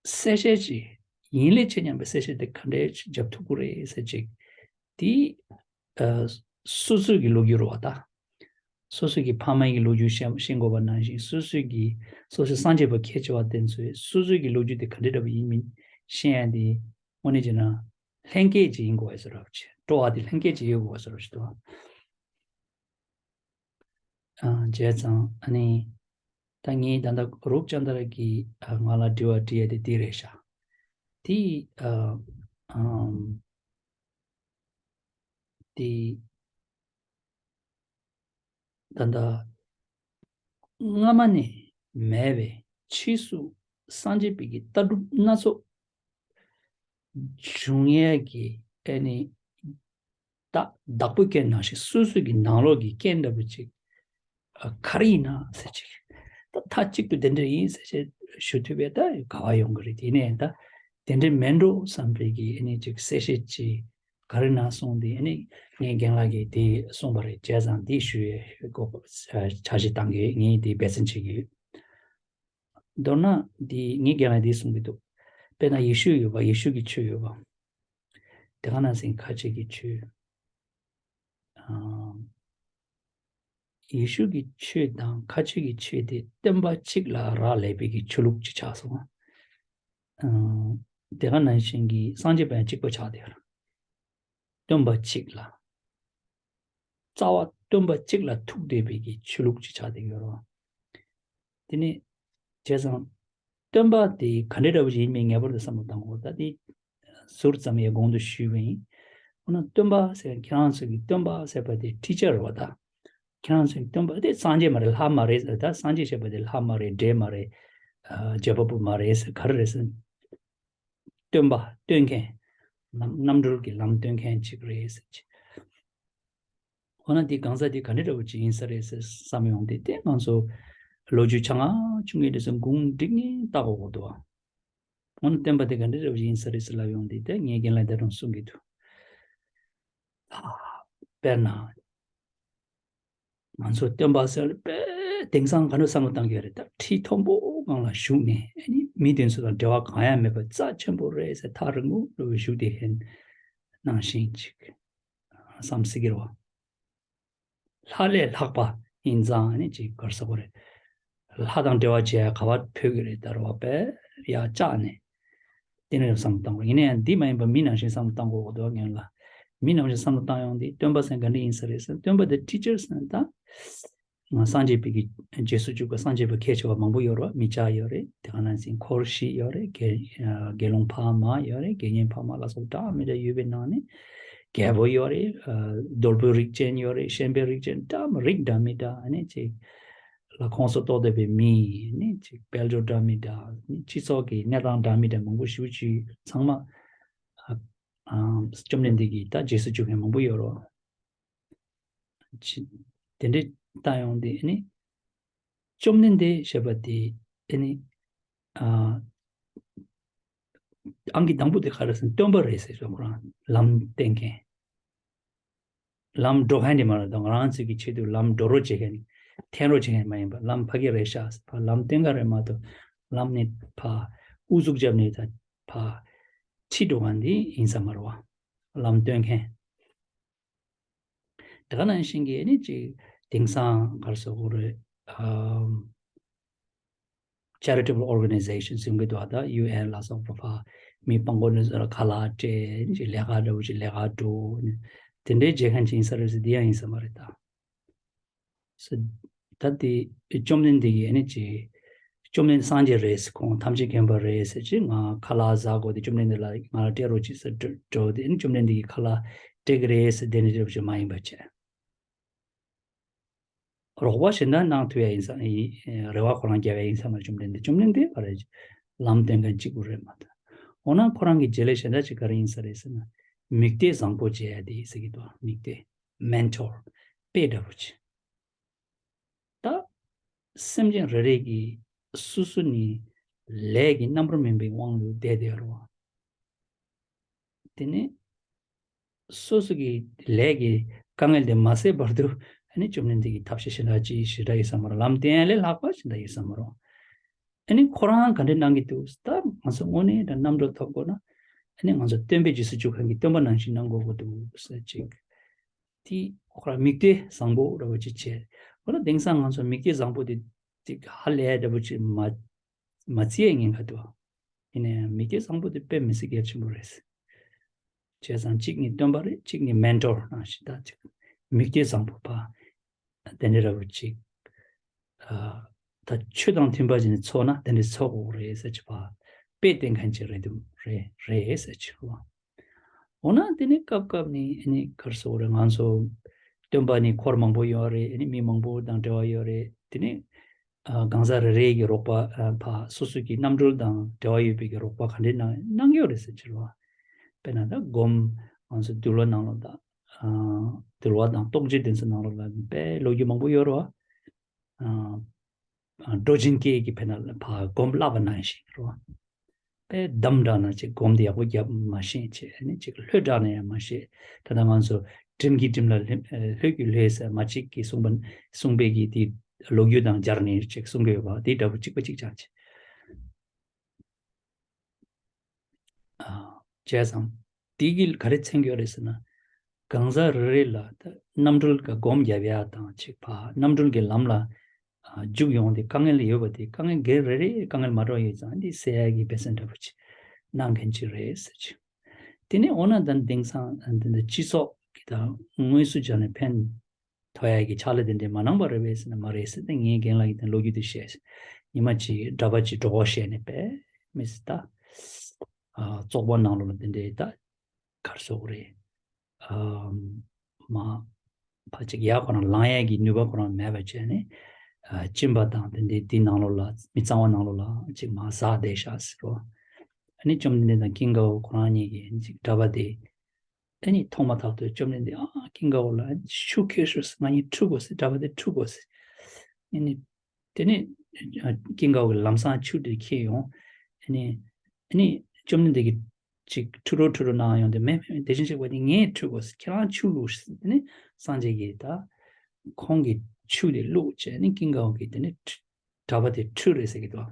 གསལ་བཤད་ཅིག་ཡིན་ལས་ཆེ་སྙམ་པའི་གསལ་བཤད་དེ་ག་འདྲས་ཅིག་བརྒྱབ་ཐུབ་ཀྱི་རེད་ཟེར་ཅིག་དེ་ཨ་སོ་སོའི་གི་ལོ་རྒྱུས་རེད་བ་ད། སོ་སོའི་གི་ཕ་མ་ཡི་ལོ་རྒྱུས་ཤེས་ཤེས་དགོས་པ་ནང་བཞིན་སོ་སོའི་གི་སོ་སོའི་སངས་རྒྱས་པ་ཁས་འཆེ་བ་དེ་ཚོས་སོ་སོའི་གི་ལོ་རྒྱུས་དེ་ག་འདྲ་འདྲ་པོ་ཡིན་མིན་ཤེས་ཡ་དེ་དངོས་གནས་བྱས་ན་ལྷན་སྐྱེས་ཅིག་ཡིན་དགོས་པ་བཟོ་འདྲ་བོ་ཅིག་སྤྲོ་བ་དེ་ལྷན་སྐྱེས་ཅིག་ཡོད་དགོས་པ་བཟོ་འདྲ་བོ་ཞིག་འདུག་བ། ཨ་བྱས་ཙང་ཨ་ནི་ད་ངས་ད་ལྟ་རུབ་ཅན་ད་ར་གི་ཨ་ང་ལ་དྲི་བ་དྲི་ཡ་དེ་དེ་རེད་ཤག་དེ་ཨ་ཨམ་དེ་ད་ལྟ་སྔ་མ་ནས་མེད་པའི་ཕྱིས་སུ་སངས་རྒྱས་པའི་གི་ལྟ་གྲུབ་སྣ་ཚོགས་བྱུང་ཡས་ཀྱི་ཨ་ནི་ད་བདག་པོའི་རྐྱེན་ནང་བཞིན་སོ་སོའི་གི་ནང་ལོགས་ཀྱི་རྐྱེན་འདྲ་པོ་ཅིག་ ག་རེ་ཡིན་ན་ཟེར་ཅིག་ད་མཐའ་གཅིག་ཏུ་དེ་འདྲ་ཡིན་ཟེར་བྱས་ཞུ་ཐུབ་པས་ད་ག་བ་ཡོང་གི་རེད། དེ་ནས་ད་དེ་འདྲ་མིན་འགྲོ་བསམ་པའི་གི་ཨ་ནི་ཅིག་གསལ་བཤད་ཅིག་ག་རེ་ན་གསུངས་ཏེ་ཨ་ནི་ངའི་རྒན་ལགས་ཀྱིས་དེ་གསུངས་པ་རེད། བྱས་ཙང་འདི་ཞུ་ཡས་ཀྱི་འཆར་གཞི་བཏང་གི་ངས་དེ་འབད་བརྩོན་བྱེད་ཀྱི་ཡོད། མདོར་ན་འདི་ངའི་རྒན་ལགས་འདི་གསུང་གི་འདུག་དཔེར་ན་ཡེ་ཤུ་ཡོད་པ། ཡེ་ཤུ་གི་ཆོས་ཡོད་པ། དེ་ག་ནང་བཞིན་ཁ་ཆེ་གི་ཆོས། ཨ། ཡེ་ཤུ་གི་ཆོས་དང་ཁ་ཆེ་གི་ཆོས་དེ་སྟོན་པ་གཅིག་ལ་རག་ལས་པའི་གི་ཆོས་ལུགས་ཅིག་ཆགས་སོང་། ཨ། དེ་ག་ནང་བཞིན་གི་སངས་རྒྱས་པ་ཡང་གཅིག་པ་ཆགས་བསྡད་ཡོད། སྟོན་པ་གཅིག་ལ། རྩ་བ་སྟོན་པ་གཅིག་ལ་ཐུག་བསྡད་པའི་གི་ཆོས་ལུགས་ཅིག་ཆགས་བསྡད་ཡོད་རེད། དེ་ནས་བྱས་ཙང་སྟོན་པ་དེ་ག་འདྲ་འདྲ་བོ་ཞིག་ཡིན་མིན་ངེས་པར་དུ་བསམ་བློ་བཏང་དགོས། ད་དེ་ཟུར་ཙམ་ཡང་གོང་དུ་ཞུས་པ་ཡིན། འོ་ན་སྟོན་པ་ཟེར་ཁྱེད་རང་ཚོ་གི་སྟོན་པ་ཟེར་བ་དེ་ཊི་ཆར་རེད་བ་ད། ཁྱེད་རང་ཚོ་གི་སྟོན་པ་དེ་སངས་རྒྱས་མ་རེད། ལྷ་མ་རེད་ཟེར། ད་སངས་རྒྱས་ཞེས་པ་དེ་ལྷ་མ་རེད། འདྲེ་མ་རེད། ཨ། བྱེད་པ་པོ་མ་རེད་ཟེར། ག་རེ་རེད་ཟེར། སྟོན་པ་སྟོན་མཁན། ལམ་རྣམ་གྲོལ་གྱི་ལམ་སྟོན་མཁན་ཅིག་རེད་ཟེར་གྱི། འོ་ན་འདི་གང་ཟག་འདི་ག་འདྲ་འདྲ་བོ་ཅིག་ཡིན་ས་རེད་ཟེར་བསམ་ཡོང་དུས་དེ་ང་ཚོ་ལོ་རྒྱུས་ཆ་ང་ཆུང་ངུའི་དུས་སུ་གུང་བསྒྲིགས་ནས་ལྟ་དགོས་ཀྱི་འདུག་འོ་ན་སྟོན་པ་དེ་ག་འདྲ་འདྲ་བོ་ཅིག་ཡིན་ས་རེད་ཟེར་ལབ་ཡོང་དུས་དེ་ངའི་རྒན་ལགས་དེ་རང་གསུང་གི་འདུག་དཔེར་ན། ང་ཚོ་སྟོན་པ་ཟེར་བའི་དེང་སང་ག་འདྲ་བསམ་བློ་བཏང་གི་རེད། ད་ཁྲི་མཐོན་པོ་སྒང་ལ་བཞུགས་ནས་ཨ་ནི་མི་དེ་ཚོ་དང་འབྲེལ་བ་གང་ཡང་མེད་པར་རྩ་ཆེན་པོ་རེད་ཟེར་ཐག་རིང་པོ་འགྲོ་བའི་བཞུགས་དེ་ཧན་ནང་བཞིན་ཅིག་བསམ་སྲིད་ཀྱི་རེད་བ། ལྷ་ལས་ལྷག་པ་ཡིན་ཙང་ཨ་ནི་ཅིག་ག་རེ་ཟེར་དགོས་རེད། ལྷ་དང་འབྲེལ་བ་བྱས་ག་བ་ཕོད་ཀྱི་རེད། ད་རེད་བ་དཔེ་ཡར་བཅག་ནས། དེ་ནས་བསམ་བློ་བཏང་དགོས། ཡིན་ན་ཡང་འདི་མ་ཡིན་པ་མི་ནང་བཞིན་བསམ་བློ་བཏང་དགོས་འོ་དོ་ངན་ལ། མི་ནང་བཞིན་བསམ་བློ་བཏང་ཡོང་དུས་སྟོན་པ་ཟེར་ག་འདྲ་ཡིན་ས་རེད་ཟེར། སྟོན་པ་དེ་ཊི་ཆར་ཟེར་ན་ད། ང་སངས་རྒྱས་པའི་གི་རྗེས་སུ་འཇུག་པ་སངས་རྒྱས་པ་ཁས་འཆེ་བ་མང་པོ་ཡོད་རེད་བ། མི་སྐྱ་ཡོད་རེད། དེ་ག་ནང་བཞིན་འཁོར་བཞི་ཡོད་རེད། དགེ་དགེ་སློང་ཕ་མ་ཡོད་རེད། དགེ་བསྙེན་ཕ་མ་ལ་སོགས་འདྲ་མི་འདྲ་ཡོད་པའི་ནང་ནས་རྒྱལ་པོ་ཡོད་རེད། ཨ། གདོལ་པའི་རིགས་ཅན་ཡོད་རེད། ཤན་པའི་རིགས་ཅན་འདྲ་མི་རིགས་འདྲ་མི་འདྲ་ཨ་ནི་ཅིག་ལ་ཁོངས་སུ་གཏོགས་བསྡད་པའི་མི་ནི་ཅིག་དཔལ་འབྱོར་འདྲ་མི་འདྲ་ནི་སྤྱི་ཚོགས་ཀྱི་གནས་སྟངས་འདྲ་མི་འདྲ་མང་པོ་ཞེ་པོ་ཅིག་ཚང་མ། ཨ། ཨ། བཅོམ་ལྡན་འདས་ཀྱི་ད་རྗེས་སུ་འཇུག་མཁན་མང་པོ་ཡོད་རེད། ཅི། དེ་འདྲའི་ལྟ་ཡོང་དུས་ཨ་ནི། བཅོམ་ལྡན་འདས་ཞེས་པ་དེ་ཨ་ནི། ཨ། ཨང་ཀི་དང་པོ་དེ་ག་རེ་ཟེར་ན་སྟོན་པ་རེད་ཟེར་སོང་། ཁོ་རང་ལམ་སྟོན་མཁན། ལམ་འགྲོ་མཁན་དེ་མ་རེད་དང་། ང་རང་ཚོའི་གི་ཆེད་དུ་ལམ་འགྲོ་རོགས་བྱེད་མཁན། འཐེན་རོགས་བྱེད་མཁན་མ་ཡིན་པ། ལམ་ཕ་གི་རེད་ཤག་ཟེར་ཕར་ལམ་སྟོན་མཁན་རེད་མ་གཏོགས་ལམ་ནི་ཕར་ཨུ་ཚུགས་བརྒྱབ་ནས་ད་ཕར་ཁྲིད་འགྲོ་མཁན་དེ་ཡིན་ས་མ་རེད་བ། ལམ་སྟོན་མཁན། དེ་ག་ནང་བཞིན་གྱི་ནི་ཅིག་དེང་སང་ག་རེ་ཟེར་དགོས་རེད། ཨམ། charitable organizations ཡོང་གི་འདུག་ད་ཡུ་ཨེན་ལ་སོགས་པ་ཕར་མི་དཔང་པོ་ནི་ཁ་ལག་སྤྲད་ཅིག་ལས་ཀ་འདྲ་བོ་ཅིག་ལས་ཀ་འགྲོ་ནི་དེ་འདྲའི་བྱེད་མཁན་ཅིག་ཡིན་ས་རེད་ཟེར། དེ་ཡང་ཡིན་ས་མ་རེད་ད། ད་དེ་བཅོམ་ལྡན་འདས་ཀྱིས་ཨ་ནི་ཅིག་བཅོམ་ལྡན་སངས་རྒྱས་རེད་ཟེར། ཁོང་ཐམས་ཅད་མཁྱེན་པ་རེད་ཟེར་ཅིག་ང་ཁ་ལག་ཟ་དགོས་ཏེ་བཅོམ་ལྡན་འདས་ལ་ང་ལ་སྤྲད་རོགས་བྱེད་ཟེར་འགྲོ་འགྲོ་དེ་ཨ་ནི་བཅོམ་ལྡན་འདས་ཀྱིས་ཁ་ལག་སྤྲད་ཀྱི་རེད་ཟེར་དེ་འདྲ་འདྲ་བོ་ཅིག་མ་ཡིན་པ་བྱས། རོགས་པ་གཞན་དག་གནང་ཐུབ་ཡ་ཡིན་ས་ཡིན། རེ་བ་ཁོ་རང་རྒྱབ་ཡ་ཡིན་ས་མ་རེད། བཅོམ་ལྡན་འདས་བཅོམ་ལྡན་འདས་ག་རེ་ལམ་སྟོན་མཁན་གཅིག་པུ་རེད་མ་གཏོགས། འོ་ན་ཁོ་རང་གི་བྱེད་ལས་གཞན་དག་ཅིག་ག་རེ་ཡིན་ས་རེད་ཟེར་ན། མིག་ལྟས་བཟང་པོ་བྱེད་ཡ་དེ་ཟེར་གྱི་འདུག་མིག་ལྟས། མེན་ཊོར། དཔེ་འདྲ་བོ་ཅིག་ད་སེམས་ཅན་རེ་རེ་གི་སོ་སོ་ནི་ལས་ཀྱི་རྣམ་པར་སྨིན་པའི་དབང་དུ་བསྡད་དེ་རོ། དེ་ནས་སོ་སོ་གི་ལས་ཀྱི་དཀའ་ངལ་དེ་མ་སེལ་བར་དུ་ཨ་ནི་བཅོམ་ལྡན་འདས་ཀྱིས་ཐབས་ཤེས་གཞན་དག་ཅི་ཞེ་དྲག་ཡོད་ས་མ་རེད། ལམ་སྟོན་ལས་ལྷག་པ་ཞེ་དྲག་ཡོད་ས་མ་རེད། ཨ་ནི་ཁོ་རང་ག་འདྲ་གནང་གི་འདུག་ད་ང་ཚོ་དངོས་གནས་ད་རྣམ་གྲོལ་ཐོབ་དགོས་ན་ཨ་ནི་ང་ཚོ་སྟོན་པའི་རྗེས་སུ་འཇུག་མཁན་གྱི་སྟོན་པ་ནང་བཞིན་གནང་དགོས་ཀྱི་འདུག་ཟེར་ཅིག་དེ་ཁོ་རང་མིག་ལྟས་བཟང་པོ་འདྲ་བོ་ཅིག་བྱས། འོ་ན་དེང་སང་ང་ཚོ་མིག་ལྟས་བཟང་པོ་དེ་ཅིག་ཧ་ལས་འདྲ་བོ་ཅིག་མ་མ་བརྩི་ཡས་ཉེན་ཁ་འདུག་ཡིན་ན་ཡང་མིག་ལྟས་བཟང་པོ་དེ་དཔེ་མི་སྲིད་གལ་ཆེན་པོ་རེད། བྱས་ཙང་གཅིག་ནི་སྟོན་པ་རེད། གཅིག་ནི་མེན་ཊོར་ནང་བཞིན་ད་ཅིག་མིག་ལྟས་བཟང་པོ་ཕར་དེ་འདྲ་འདྲ་བོ་ཅིག་ཨ། ད་ཆོས་དང་མཐུན་པ་ཅིག་ནས་འཚོགས་ན་དེ་འདྲ་འཚོགས་དགོས་རེད་ཟེར་གྱི་ཕར་དཔེ་བསྟན་མཁན་ཅིག་རེད་འདུག་རེད་རེད་ཟེར་གྱི་རེད་བ། འོ་ན་དེ་ནས་སྐབས་སྐབས་ནས་ཨ་ནི་ག་རེ་ཟེར་དགོས་རེད། ང་ཚོ་སྟོན་པ་ནི་འཁོར་མང་པོ་ཡོད་རེད། ཨ་ནི་མི་མང་པོ་དང་འབྲེལ་བ་ཡོད་རེད། དེ་ནས་ཨ་གང་ཟག་རེ་རེ་གི་རོགས་པ་ཨ་ཕར་སོ་སོ་གི་རྣམ་གྲོལ་དང་འབྲེལ་བ་ཡོད་པའི་གི་རོགས་པ་ག་འདྲས་གནང་གནང་གི་ཡོད་རེད་ཟེར་གྱི་རེད་བ། དཔེར་ན་ད་སྒོམ་ང་ཚོ་འདུལ་བ་ནང་ལོགས་ད་ཨ་འདུལ་བ་དང་རྟོགས་བརྗོད་དེ་ཚོ་ནང་ལོགས་ལ་དཔེ་ལོ་རྒྱུས་མང་པོ་ཡོད་རེད་བ། ཨ་ཨ་སྒྲོ་འབྱིན་སྐད་ཀྱི་ཕན་ན་ཕ་སྒོམ་བསླབ་པ་ནང་བཞིན་རོ། དཔེ་གདམས་དྲགས་ན་ཅིག་སྒོམ་དེ་ཡག་པོ་རྒྱབ་མ་ཤེས་བྱས་ནི་ཅིག་ལྷོད་དྲགས་ན་ཡང་མ་ཤེས། ད་ལྟ་ང་ཚོ་གྲིམ་གྱིས་གྲིམ་ལ་ལྷོད་ཀྱིས་ལྷོད་ཟེར་མ་གཅིག་གིས་གསུངས་པ་གསུངས་པའི་གི་དེ་ལོ་རྒྱུས་དང་སྦྱར་ནས་ཅིག་གསུང་གི་ཡོད་པ་དེ་འདྲ་པོ་གཅིག་པ་གཅིག་རྐྱང་བྱས། བྱས་ཙང་དེ་གིས་ག་རེ་མཚོན་གྱི་ཡོད་རེད་ཟེར་ན། གང་ཟག་རེ་རེ་ལ་ད་རྣམ་གྲོལ་གྱི་སྒོམ་རྒྱབ་ཡ་དང་གཅིག་ཕ་རྣམ་གྲོལ་གྱི་ལམ་ལ་འཇུག་ཡོང་དེ་དཀའ་ངལ་ཡོད་པ་དེ་དཀའ་ངལ་སྒེར་རེ་རེ་དཀའ་ངལ་མ་འགྲོ་ཡོད་ཙང་འདི་སེལ་ཡ་གི་འབད་བརྩོན་འདྲ་པོ་ཅིག་གནང་མཁན་ཅིག་རེད་ཟེར་ཅིག་དེ་ནས་འོ་ན་ད་དེང་སང་འདི་འདི་སྤྱི་ཚོགས་ཀྱི་ད་དངོས་སུ་བྱས་ནས་ཕན་ཐོགས་ཡ་གི་ཕྱག་ལས་དེ་འདྲས་མ་གནང་པ་རེད་པས་ཟེར་ན་མ་རེད་ཟེར་ཏེ་ངས་རྒན་ལགས་ཀྱི་དེ་ལོ་རྒྱུས་དེ་བཤད། ཉི་མ་གཅིག་གྲྭ་པ་གཅིག་གྲོགས་པོ་བཤད་ནས་པས་མི་སྲིད་ད། བཙོག་པ་ནང་ལོགས་ལ་དེ་འདྲས་ད་གར་སོགས་རེད། མ་ཕ་གཅིག་ཡ་ཁོ་རང་ལངས་ཡ་གི་ནུས་པ་ཁོ་རང་མེད་པ་བྱས་ནས་གཅིན་པ་དང་དེ་འདྲས་དེ་ནང་ལོགས་ལ་མི་གཙང་བ་ནང་ལོགས་ལ་གཅིག་མ་ཟག་བསྡད་ཤག་ཟེར་རོ། ཨ་ནི་བཅོམ་ལྡན་འདས་དང་ཀུན་དགའ་བོ་ཁོ་རང་གཉིས་ཀྱིས་གཅིག་གྲྭ་པ་དེ། ཨ་ནི་མཐོང་མ་ཐག་ཏུ་བཅོམ་ལྡན་འདས་ཨ་ཀུན་དགའ་བོ་ལ་ཆུ་ཁྱེར་ཤོག་ཟེར། ང་གཉིས་འཁྲུ་དགོས་ཟེར། གྲྭ་པ་དེ་འཁྲུ་དགོས་ཟེར། ཨ་ནི་དེ་ནས་ཀུན་དགའ་བོ་གིས་ལམ་སང་ཆུ་དེ་ཁྱེར་ཡོང་། ཨ་ནི་ཨ་ནི་བཅོམ་ལྡན་འདས་ཀྱིས་ཅིག་འཁྲུ་རོགས་འཁྲུ་རོགས་གནང་ཡོང་དུས་མེད་མེད་དེ་བཞིན་གཤེགས་པ་དེ་ངས་འཁྲུ་དགོས་ཟེར། ཁྱེད་རང་ཆུ་བླུགས་ཟེར། དེ་ནས་སངས་རྒྱས་ཀྱིས་ད་ཁོང་གིས་ཆུ་དེ་བླུགས་བྱས་ནས་ཀུན་དགའ་བོ་གིས་དེ་ནས་གྲྭ་པ་དེ་འཁྲུད་རེད་ཟེར་གྱི་འདུག་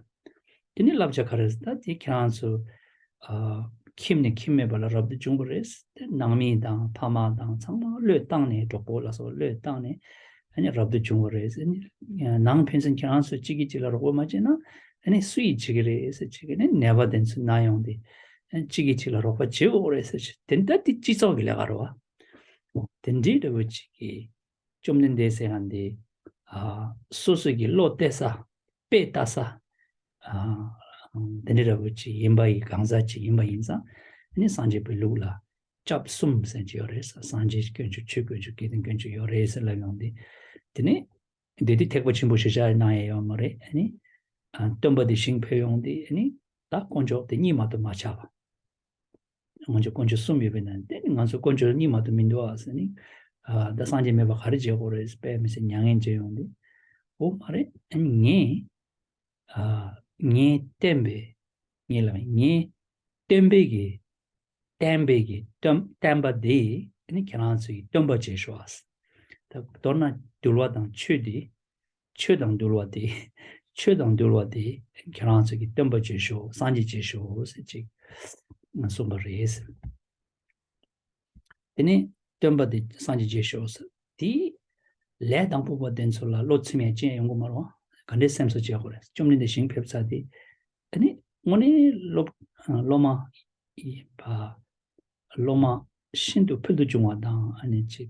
དེ་ནི་བསླབ་བྱ་ག་རེ་ཟེར་ན་དེ་ཁྱེད་རང་ཚོ་ཨ་ཁྱིམ་ནས་ཁྱིམ་མེད་པ་ལ་རབ་ཏུ་བྱུང་བ་རེད། དེ་ནང་མི་དང་ཕ་མ་དང་ཚང་མ་བློས་བཏང་ནས་གྲོགས་པོ་ལ་སོགས་བློས་བཏང་ནས་ཨ་ནི་རབ་ཏུ་བྱུང་བ་རེད་ཟེར། ནི་ནང་ཕན་ཚུན་ཁྱེད་རང་ཚོ་གཅིག་གིས་གཅིག་ལ་རོགས་པ་མ་བྱས་ན་ཨ་ནི་སུ་ཡིས་བྱེད་ཀྱི་རེད་ཟེར། བྱེད་ཀྱི་ནི་ནད་པ་དེ་ཚོ་ན་ཡོང་དུས་ཨ་ནི་གཅིག་གིས་གཅིག་ལ་རོགས་པ་བྱེད་དགོས་རེད་ཟེར། དེ་ལྟ་དེ་སྤྱི་ཚོགས་ཀྱི་ལས་ཀ་རེད་བ། དེ་འདྲའི་འདྲ་བོ་གཅིག་གིས། བཅོམ་ལྡན་འདས་ཟེར་ཡང་འདི། ཨ་སོ་སོ་གི་བློ་གཏད་ས། དཔེ་ལྟ་ས། ཨ་དེ་འདྲ་འདྲ་བོ་ཅིག་ཡིན་པ་ཡི་གང་ཟག་ཅིག་ཡིན་པ་ཡིན་ཙང་ནི་སངས་རྒྱས་པའི་ལུགས་ལ་སྐྱབས་གསུམ་ཟེར་གྱི་ཡོད་རེད་ས། སངས་རྒྱས་དཀོན་མཆོག་ཆོས་དཀོན་མཆོག་དགེ་འདུན་དཀོན་མཆོག་ཡོད་རེད་ཟེར་ལབ་ཡོང་དུས། དེ་ནི་འདི་དེ་ཐེག་པ་ཆེན་པོ་ཞེས་བྱ་གནང་ཡ་ཡོད་མ་རེད། ཨ་ནི་ཨ་སྟོན་པ་དེ་ཞིང་ཕེབས་ཡོང་དུས་ཨ་ནི་ད་དཀོན་མཆོག་དེ་གཉིས་མ་གཏོགས་མ་ཆགས་པ། ང་ཚོ་དཀོན་མཆོག་གསུམ་ཡོད་པའི་ནང་དེ་ནི་ང་ཚོ་དཀོན་མཆོག་གཉིས་མ་གཏོགས་མི་འདུག་ཨ་ཟེར་ནི། ཨ་ད་སངས་རྒྱས་མེད་པ་ག་རེ་བྱེད་དགོས་རེད་དཔེ་མི་སྲིད་མྱ་ངན་བྱེད་ཡོང་དུས། འོ་མ་རེད། ཨ་ནི་ངས་ཨ་ངས་བསྟན་པའི་ངས་ལབ་ངས་བསྟན་པའི་གི་བསྟན་པའི་གི་བསྟན་བསྟན་པ་དེ་ཨ་ནི་ཁྱེད་རང་ཚོ་གི་སྟོན་པ་བྱེད་ཤོག་ཨ་ཟེར། ད་མདོར་ན་འདུལ་བ་དང་ཆོས་དེ། ཆོས་དང་འདུལ་བ་དེ། ཆོས་དང་འདུལ་བ་དེ་ཁྱེད་རང་ཚོ་གི་སྟོན་པ་བྱེད་ཤོག་སངས་རྒྱས་བྱེད་ཤོག་ཟེར་ཅིག་གསུངས་པ་རེད་ཟེར། དེ་ནས་སྟོན་པ་དེ་སངས་རྒྱས་བྱེད་ཤོག་ཟེར་དེ། ལས་དང་པོ་པ་དེ་ཚོ་ལ་བློ་ཚིམ་ཡ་ཅན་ཡོང་གི་མ་རེད་བ། ག་འདྲའི་སེམས་གསོ་བྱེད་དགོས་རེད། བཅོམ་ལྡན་འདས་ཞིང་ཕེབས་ཚར་དེ། ཨ་ནི་དངོས་གནས་སློབ་སློབ་མ་ཡིན་པ། སློབ་མ་ཤིན་ཏུ་ཕུལ་དུ་བྱུང་བ་དང་ཨ་ནི་ཅིག་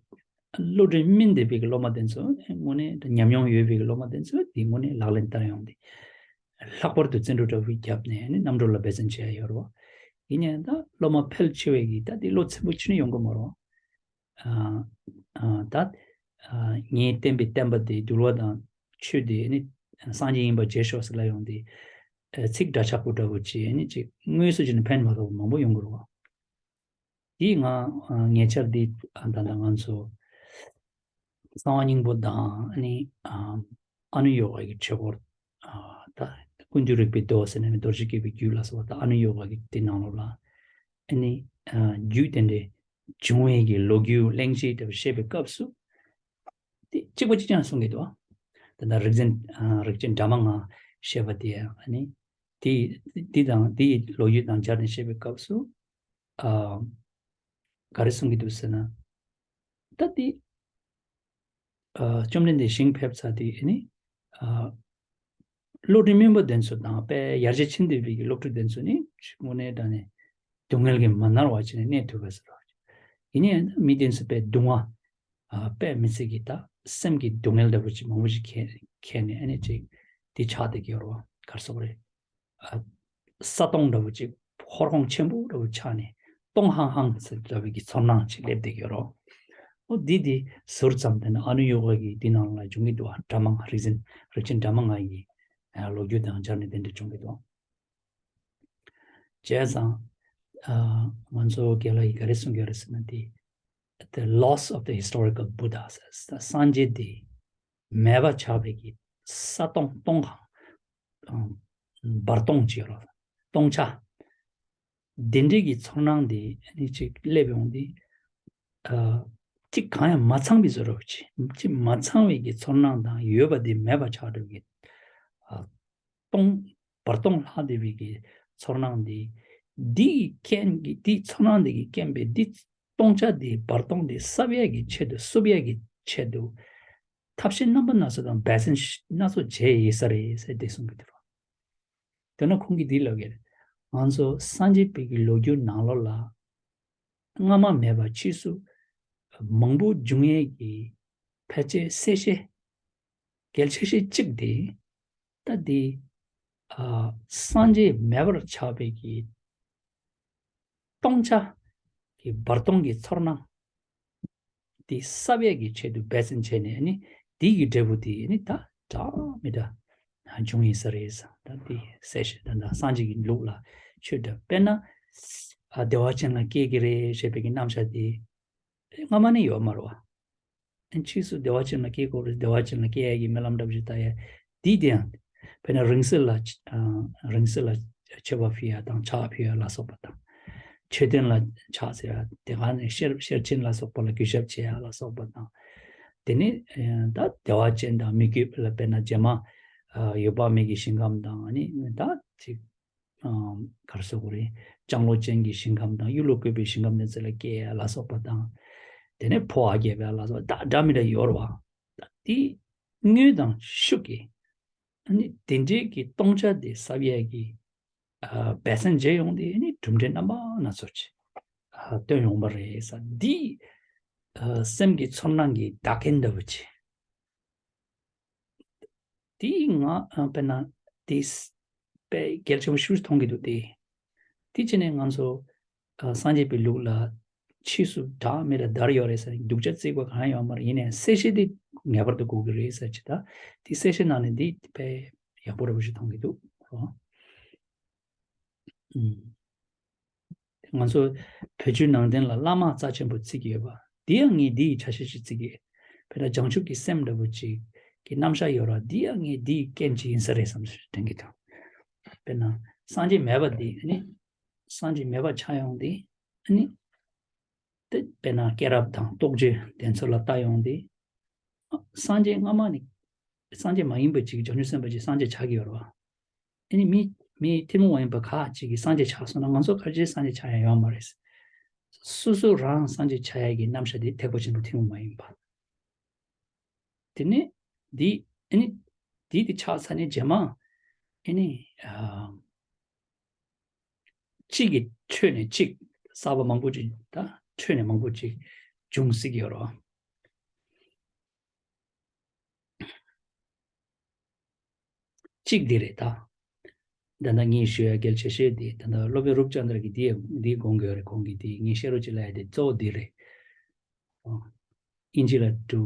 བློ་གྲོས་སྨིན་བསྡད་པའི་གི་སློབ་མ་དེ་ཚོ་དངོས་གནས་ཉམས་མྱོང་ཡོད་པའི་གི་སློབ་མ་དེ་ཚོ་དེ་དངོས་གནས་ལག་ལེན་བསྟར་ཡོང་དེ། ལྷག་པར་དུ་བརྩོན་འགྲུས་འདྲ་བོ་བརྒྱབ་ནས་ཨ་ནི་རྣམ་གྲོལ་ལ་འབད་བརྩོན་བྱེད་ཡ་ཡོད་རེད་བ། ཡིན་ནའང་ད་སློབ་མ་ཕལ་ཆེ་བས་ཀྱིས་ད་དེ་བློ་ཚིམ་པོ་ཅི་ནས་ཡོང་གི་མ་རེད་བ། ཨ་ཨ་ད་ཨ་ངས་བསྟན་པའི་བསྟན་པ་དེ་འདུལ་བ་དང་ཆོས་དེ་ནི་སངས་རྒྱས་ཡིན་པ་བརྗེད་ཤོག་ཟེར་ལབ་ཡོང་དུས། ཨ་ཚིག་འདྲ་ཆགས་པོ་འདྲ་བོ་ཅིག་ནི་ཅིག་དངོས་སུ་བྱས་ནས་ཕན་མ་ཐོགས་པ་མང་པོ་ཡོང་གི་རེད་བ། དེས་ང་ཨ་ཉེ་ཆར་འདི་ཨ་ད་ལྟ་ང་ཚོ་གསང་བ་སྙིང་པོ་དང་ཨ་ནི་ཨ་ཨ་ནུ་ཡོ་ག་གི་ཆོས་སྐོར་ཨ་ད་ཀུན་འདུས་རིག་པའི་མདོ་ཟེར་ནས་ནི་རྡོ་རྗེ་སྐྱེས་བུའི་རྒྱུད་ལ་སོགས་པ་ད་ཨ་ནུ་ཡོ་ག་གི་དེ་ནང་ལོགས་ལ་ཨ་ནི་ཨ་རྒྱུད་དེ་འདྲའི་བྱུང་བའི་གི་ལོ་རྒྱུས་གླེང་གཞི་འདྲ་བ་བཤད་པའི་སྐབས་སུ། དེ་གཅིག་པ་གཅིག་རྐྱང་གསུང་གི་འདུག་ད་ལྟ་རིག་འཛིན་ཨ་རིག་འཛིན་སྒྲ་མ་ང་བཤད་པ་དེ་ཡང་ཨ་ནི་དེ་དེ་དང་དེའི་ལོ་རྒྱུས་དང་སྦྱར་ནས་བཤད་པའི་སྐབས་སུ་ཨ་ག་རེ་གསུང་གི་འདུག་ཟེར་ན། ད་དེ་ཨ་བཅོམ་ལྡན་འདས་ཞིང་ཕེབས་ཚར་དུས་ཨ་ནི་ཨ་སློབ་ཕྲུག་སྨིན་པ་དེ་ཚོ་དང་དཔེ་ཡར་རྒྱས་ཕྱིན་བསྡད་པའི་གི་སློབ་ཕྲུག་དེ་ཚོ་ནི་དངོས་གནས་དྲང་གནས་སྡུག་བསྔལ་གྱིས་མ་མནར་བ་བྱས་ནས་གནས་ཐུབ་པ་ཟེར་བ། ཡིན་ནའི་མི་དེ་ཚོ་དཔེ་སྡུག་བསྔལ། ཨ་དཔེ་མི་སྲིད་ཀྱི་ད་སེམས་ཀྱི་སྡུག་བསྔལ་འདྲ་པོ་ཅིག་མང་པོ་ཞིག་འཁྱེར་འཁྱེར་ནས་ཨ་ནི་ཅིག་དེ་ཆགས་བསྡད་ཀྱི་ཡོད་རེད་བ། ག་རེ་ཟེར་དགོས་རེད། ཨ་ས་སྟོང་འདྲ་པོ་ཅིག་ཧོར་གོང་ཆེན་པོ་འདྲ་པོ་ཆགས་ནས་སྟོང་ཧང་ཧང་ཟེར་འདྲ་པོའི་གི་ཚོར་སྣང་ཅིག་སླེབས་བསྡད་ཀྱི་ཡོད་རེད་བ། ཨོ་འདི་དེ་ཟུར་ཙམ་དེ་ནི་ཨ་ནུ་ཡོ་ག་གི་འདི་ནང་ལ་འབྱུང་གི་འདུག་བ། སྒྲ་མ་ང་རིག་འཛིན་རིག་འཛིན་སྒྲ་མ་ང་ཡི་ཨ་ལོ་རྒྱུས་དང་སྦྱར་ནས་དེ་འདྲ་འབྱུང་གི་འདུག་བྱས་ཙང་ཨ་ང་ཚོ་རྒན་ལགས་ཀྱིས་ག་རེ་གསུང་གི་ཡོད་རེད་ཟེར་ན་དེ། The loss of the historical Buddha ཟེར། སངས་རྒྱས་དེ་མེད་པ་ཆགས་པའི་གི་ ས་སྟོང་སྟོང་གང་། ཨ། འབར་སྟོང་ཅིག་ཡོད་རེད། སྟོང་ཆ། དེ་འདྲའི་གི་ཚོར་སྣང་དེ་ཨ་ནི་ཅིག་སླེབས་ཡོང་དུས། ཨ། ཅིག་གང་ཡང་མ་ཚང་བའི་བཟོ་འདྲ་ཅིག་ཅིག་མ་ཚང་བའི་གི་ཚོར་སྣང་དང་ཡོད་པ་དེ་མེད་པ་ཆགས་འགྲོ་གི། ཨ། སྟོང་། བར་སྟོང་ལྷག་བསྡད་པའི་གི་ཚོར་སྣང་དེ། འདི་ཡི་རྐྱེན་གྱིས། འདི་ཚོར་སྣང་འདི་གི་རྐྱེན་པས་འདི་སྟོང་ཆ་འདི་བར་སྟོང་འདི་གསབ་ཡས་ཀྱི་ཆེད་དུ། གསོབ་ཡས་ཀྱི་ཆེད་དུ། ཐབས་ཤེས་རྣམ་པ་སྣ་ཚོགས་དང་འབད་བརྩོན་སྣ་ཚོགས་བྱས་ཡོད་ས་རེད་ཟེར་དེ་གསུང་གི་འདུག་དོན་ན་ཁོང་གིས་འདི་ལབ་ཀྱི་རེད། ང་ཚོ་སངས་རྒྱས་པའི་གི་ལོ་རྒྱུས་ནང་ལོགས་ལ། སྔ་མ་མེད་པ་ཕྱིས་སུ་མང་པོ་འབྱུང་ཡས་ཀྱི་ཕལ་ཆེར་གསལ་བཤད་གལ་ཆེ་ཤོས་གཅིག་དེ། ད་འདི། ཨ། སངས་རྒྱས་མེད་པར་ཆགས་པའི་གི་སྟོང་ཆ་གི་བར་སྟོང་གི་ཚོར་སྣང་དེ་གསབ་ཡས་ཀྱི་ཆེད་དུ་འབད་བརྩོན་བྱས་ནས་ནི། དེ་གི་འབྲས་བུ་དེ་ནི་ད་འདྲ་མི་འདྲ་འབྱུང་ཡིན་ས་རེད། ད་དེ་གསལ་བཤད། ད་ད་སངས་རྒྱས་ཀྱི་ལུགས་ལ་ཆོས་འདྲ། དཔེར་ན། ཨ། བདེ་བ་ཅན་ལ་སྐྱེ་གི་རེད་ཞེས་པའི་གི་རྣམ་གཞག་དེ་སྔ་མ་ནས་ཡོད་མ་རེད་བ། ཕྱིས་སུ་བདེ་བ་ཅན་ལ་སྐྱེ་དགོས་རེད། བདེ་བ་ཅན་ལ་སྐྱེ་ཡ་གི་སྨོན་ལམ་འདྲ་པོ་ཞིག་བཏབ་ཡ། འདི་དེ་ཡང་། དཔེར་ན་རིང་བསྲེལ་ལ། ཨ། རིང་བསྲེལ་ལ་མཆོད་པ་ཕུལ་ཡ་དང་ཕྱག་ཕུལ་ཡ་ལ་སོགས་པ་དང་། མཆོད་རྟེན་ལ་ཕྱག་འཚལ་ཡ། དེ་ག་ནས་ཤེར་ཤེར་ཕྱིན་ལ་སོགས་པ་ལ་གུས་ཞབས་བྱེད་ཡ་ལ་སོགས་པ་དང་། དེ་ནས་ད་བདེ་བ་ཅན་དང་མི་བསྐྱོད་ལ། དཔེར་ན་རྗེས་མ། ཨ། འོད་དཔག་མེད་ཀྱི་ཞིང་ཁམས་དང་ནི་ད་ཅིག་ཨ། ག་རེ་ཟེར་དགོས་རེད། ལྕང་ལོ་ཅན་གྱི་ཞིང་ཁམས་དང་། གཡུ་ལོ་བཀོད་པའི་ཞིང་ཁམས་དེ་ཚོ་ལ་སྐྱེ་ཡ་ལ་སོགས་པ་དང་། དེ་ནས་འཕོ་བ་བརྒྱབ་ཡ་ལ་སོགས་པ་ད་འདྲ་མི་འདྲ་ཡོད་རེད་བ། ད་དེ་དངོས་དང་ཤུགས་ཀྱིས་ཨ་ནི་དེ་འདྲའི་གི་སྟོང་ཆ་དེ་གསབ་ཡས་ཀྱི། ཨ། འབད་བརྩོན་བྱས་ཡོང་དུས་ཨ་ནི་གྲུབ་འབྲས་རྣམ་པ་སྣ་ཚོགས་ཅིག་ཨ། སྟོན་ཡོང་པ་རེད་ཟེར། འདི། ཨ། སེམས་ཀྱི་ཚོར་སྣང་གི་བདག་རྐྱེན་འདྲ་བོ་ཅིག་དེ་ང་། ཨ། དཔེར་ན་དེ་དཔེ་གལ་ཆེན་པོ་ཞེ་པོ་མཐོང་གི་འདུག་སྟེ། དེ་བྱས་ནས་ང་ཚོ། ཨ། སངས་རྒྱས་པའི་ལུགས་ལ་ཕྱིས་སུ་འདྲ་མི་འདྲ་དར་ཡོད་རེད་ཟེར་སྡུག་ཅག་བརྩི་དགོས་གང་ཡང་ཡོད་མ་རེད། ཡིན་ནའི་གསལ་བཤད་དེ་ངེས་པར་དུ་དགོས་ཀྱི་རེད་ཟེར་ཅིག་ད་དེ་གསལ་བཤད་ནང་ནས་འདི་དཔེ་ཡག་པོ་འདྲ་པོ་ཞིག་མཐོང་གི་འདུག་རོ། ཨུམ། ང་ཚོ་བོད་བརྒྱུད་ནང་བསྟན་ལ་བླ་མ་རྩ་ཆེན་པོ་བརྩི་གི་ཡོད་པ། འདི་ཡང་ངས་འདི་ཡི་ཆ་ཤས་ཤིག་བརྩི་གི། དཔེར་ན་བྱང་ཆུབ་ཀྱི་སེམས་འདྲ་པོ་ཅིག་གི་རྣམ་གཞག་ཡོད་ར། འདི་ཡང་ངས་འདི་ཡི་རྐྱེན་ཅིག་ཡིན་ས་རེད་བསམ་ཞིག་དྲན་གི་འདུག་དཔེར་ན་སངས་རྒྱས་མེད་པ་འདི་ནི། སངས་རྒྱས་མེད་པ་ཆགས་ཡོང་འདི་ནི། དེ་དཔེར་ན་སྐྱེས་རབས་དང་རྟོགས་བརྗོད་དེ་ཚོ་ལ་ལྟ་ཡོང་དུས། སངས་རྒྱས་སྔ་མ་ནས་སངས་རྒྱས་མ་ཡིན་པ་ཅིག་བྱང་ཆུབ་སེམས་དཔའ་ཅིག་སངས་རྒྱས་ཆགས་ཀྱི་ཡོད་རེད་བ། ཨ་ནི་མི་མི་ཐུན་མོང་མ་ཡིན་པ་ཁ་ཅིག་གིས་སངས་རྒྱས་ཆགས་སོང་ན། ང་ཚོ་ཕལ་ཆེར་སངས་རྒྱས་ཆགས་ཡ་ཡོད་མ་རེད། སོ་སོ་རང་སངས་རྒྱས་ཆགས་ཡ་གི་རྣམ་གཞག་དེ་ཐེག་པ་ཆེན་པོ་ཐུན་མོང་མ་ཡིན་པ། དེ་ནས་འདི་ཨ་ནི་འདི་དེ་ཆགས་ཚར་ནས་རྗེས་མ་ཨ་ནི་ཨ། གཅིག་གི་འཕྲོས་ནས་གཅིག་གསར་པ་མང་པོ་ཅིག་ད་འཕྲོས་ནས་མང་པོ་ཅིག་འབྱུང་སྲིད་ཀྱི་ཡོད་རེད། གཅིག་འདི་རེད་ད། ད་ལྟ་ངས་ཞུ་ཡ་གལ་ཆེ་ཤོས་འདི། ད་ལྟ་སློབ་དཔོན་རུབ་ཅན་དར་གྱིས་འདི་འདི་དགོངས་ཀྱི་ཡོད་རེད། ཁོང་གིས་འདི་ངས་བཤད་རོགས་ཅིག་ལབ་ཡ་དེ་གཙོ་བོ་འདི་རེད། ཨིན་ཇི་ལ། to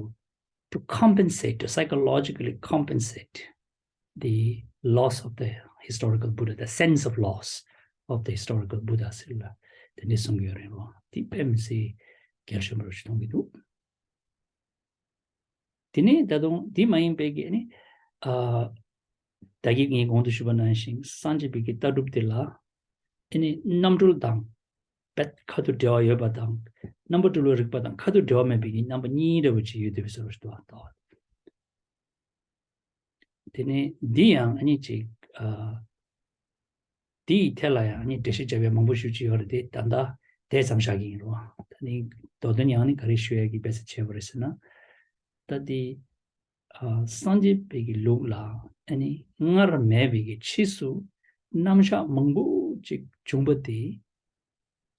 to compensate, to psychologically compensate the loss of the historical Buddha, the sense of loss of the historical Buddha ཟེར་ལ་དེ་འདྲ་གསུང་གི་ཡོད་རེད་རོ། དེ་དཔེ་མི་སྲིད་གལ་ཆེན་པོ་ཞིག་མཐོང་གི་འདུག་དེ་ནས་ད་དུང་དེ་མ་ཡིན་པའི་གི་ནི། ཨ། ད་གིན་ངས་གོང་དུ་ཞུས་པ་ནང་བཞིན་སངས་རྒྱས་པའི་གི་ལྟ་གྲུབ་དེ་ལ། ཨ་ནི་རྣམ་གྲོལ་དང་རྦད་ཁ་ཐུག་འབྲེལ་བ་ཡོད་པ་དང་། རྣམ་པར་གྲོལ་བའི་རིག་པ་དང་ཁ་ཐུག་འབྲེལ་བ་མེད་པའི་གི་རྣམ་པ་གཉིས་འདྲ་བོ་ཅིག་ཡོད་བསྡད་པའི་བཟོ་འདྲ་ཞིག་འདུག་ཨ། ད་དེ་ནས་འདི་ཡང་ཨ་ནི་ཅིག་ཨ། དེའི་ཐད་ལ་ཡང་ཨ་ནི་འགྲེལ་བཤད་བརྒྱབ་པའི་མང་པོ་ཞིག་ཅིག་ཡོད་རེད་དེ། ད་ལྟ་དེ་ཙམ་བཞག་གི་ཡིན་རོ། ད་ནི་མདོ་དོན་ཡང་ནི་ག་རེ་ཞུ་ཡ་གི་འབད་བརྩོན་བྱས་པ་རེད་ཟེར་ན། ད་དེ་ཨ། སངས་རྒྱས་པའི་གི་ལུགས་ལ་ཨ་ནི་སྔར་མེད་པའི་གི་ཕྱིས་སུ་རྣམ་གཞག་མང་པོ་ཅིག་བྱུང་པ་དེ།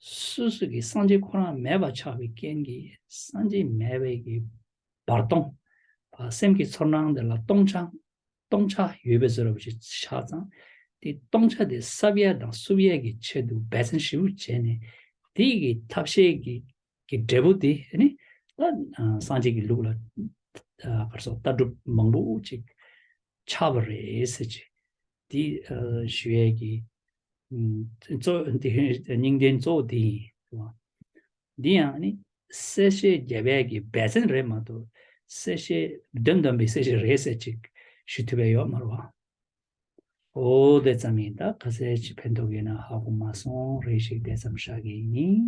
སོ་སོ་གི་སངས་རྒྱས་ཁོ་རང་མེད་པ་ཆགས་པའི་རྐྱེན་གྱིས་སངས་རྒྱས་མེད་པའི་གི་བར་སྟོང་། སེམས་ཀྱི་ཚོར་སྣང་འདི་ལ་སྟོང་ཆ། སྟོང་ཆ་ཡོད་པའི་བཟོ་འདྲ་པོ་ཞིག་ཆགས་ཙང་། དེ་སྟོང་ཆ་དེ་གསབ་ཡས་དང་སུབ་ཡས་ཀྱི་ཆེད་དུ་འབད་བརྩོན་ཞེ་པོ་བྱས་ནས། དེ་གི་ཐབས་ཤེས་ཀྱི་གི་འབྲས་བུ་དེ་ནི་ད་སངས་རྒྱས་ཀྱི་ལུགས་ལ་ག་རེ་ཟེར། ལྟ་གྲུབ་མང་པོ་ཅིག་ཆགས་པ་རེད་ཟེར་གྱི། དེ་ཨ། ཞུ་ཡས་ཀྱི་ཨམ། གཙོ་དེ་སྙིང་དོན་གཙོ་བོ་དེ་ཡིན། འདི་ཡང་ནི་གསལ་བཤད་རྒྱབ་ཡས་ཀྱི་འབད་བརྩོན་རེད་མ་གཏོགས། གསལ་བཤད་དོན་དམ་པའི་གསལ་བཤད་རེད་ཟེར་ཅིག་ ཞུ་ཐུབ་པ་ཡོད་མ་རེད་བ། འོ་དེ་ཙམ་ཡིན། ད་ག་ཚད་ཅིག་ཕན་ཐོགས་ཡོད་ན་ཧ་གོ་མ་སོང་། རེ་ཞིག་དེ་ཙམ་བཞག་གི་ཡིན།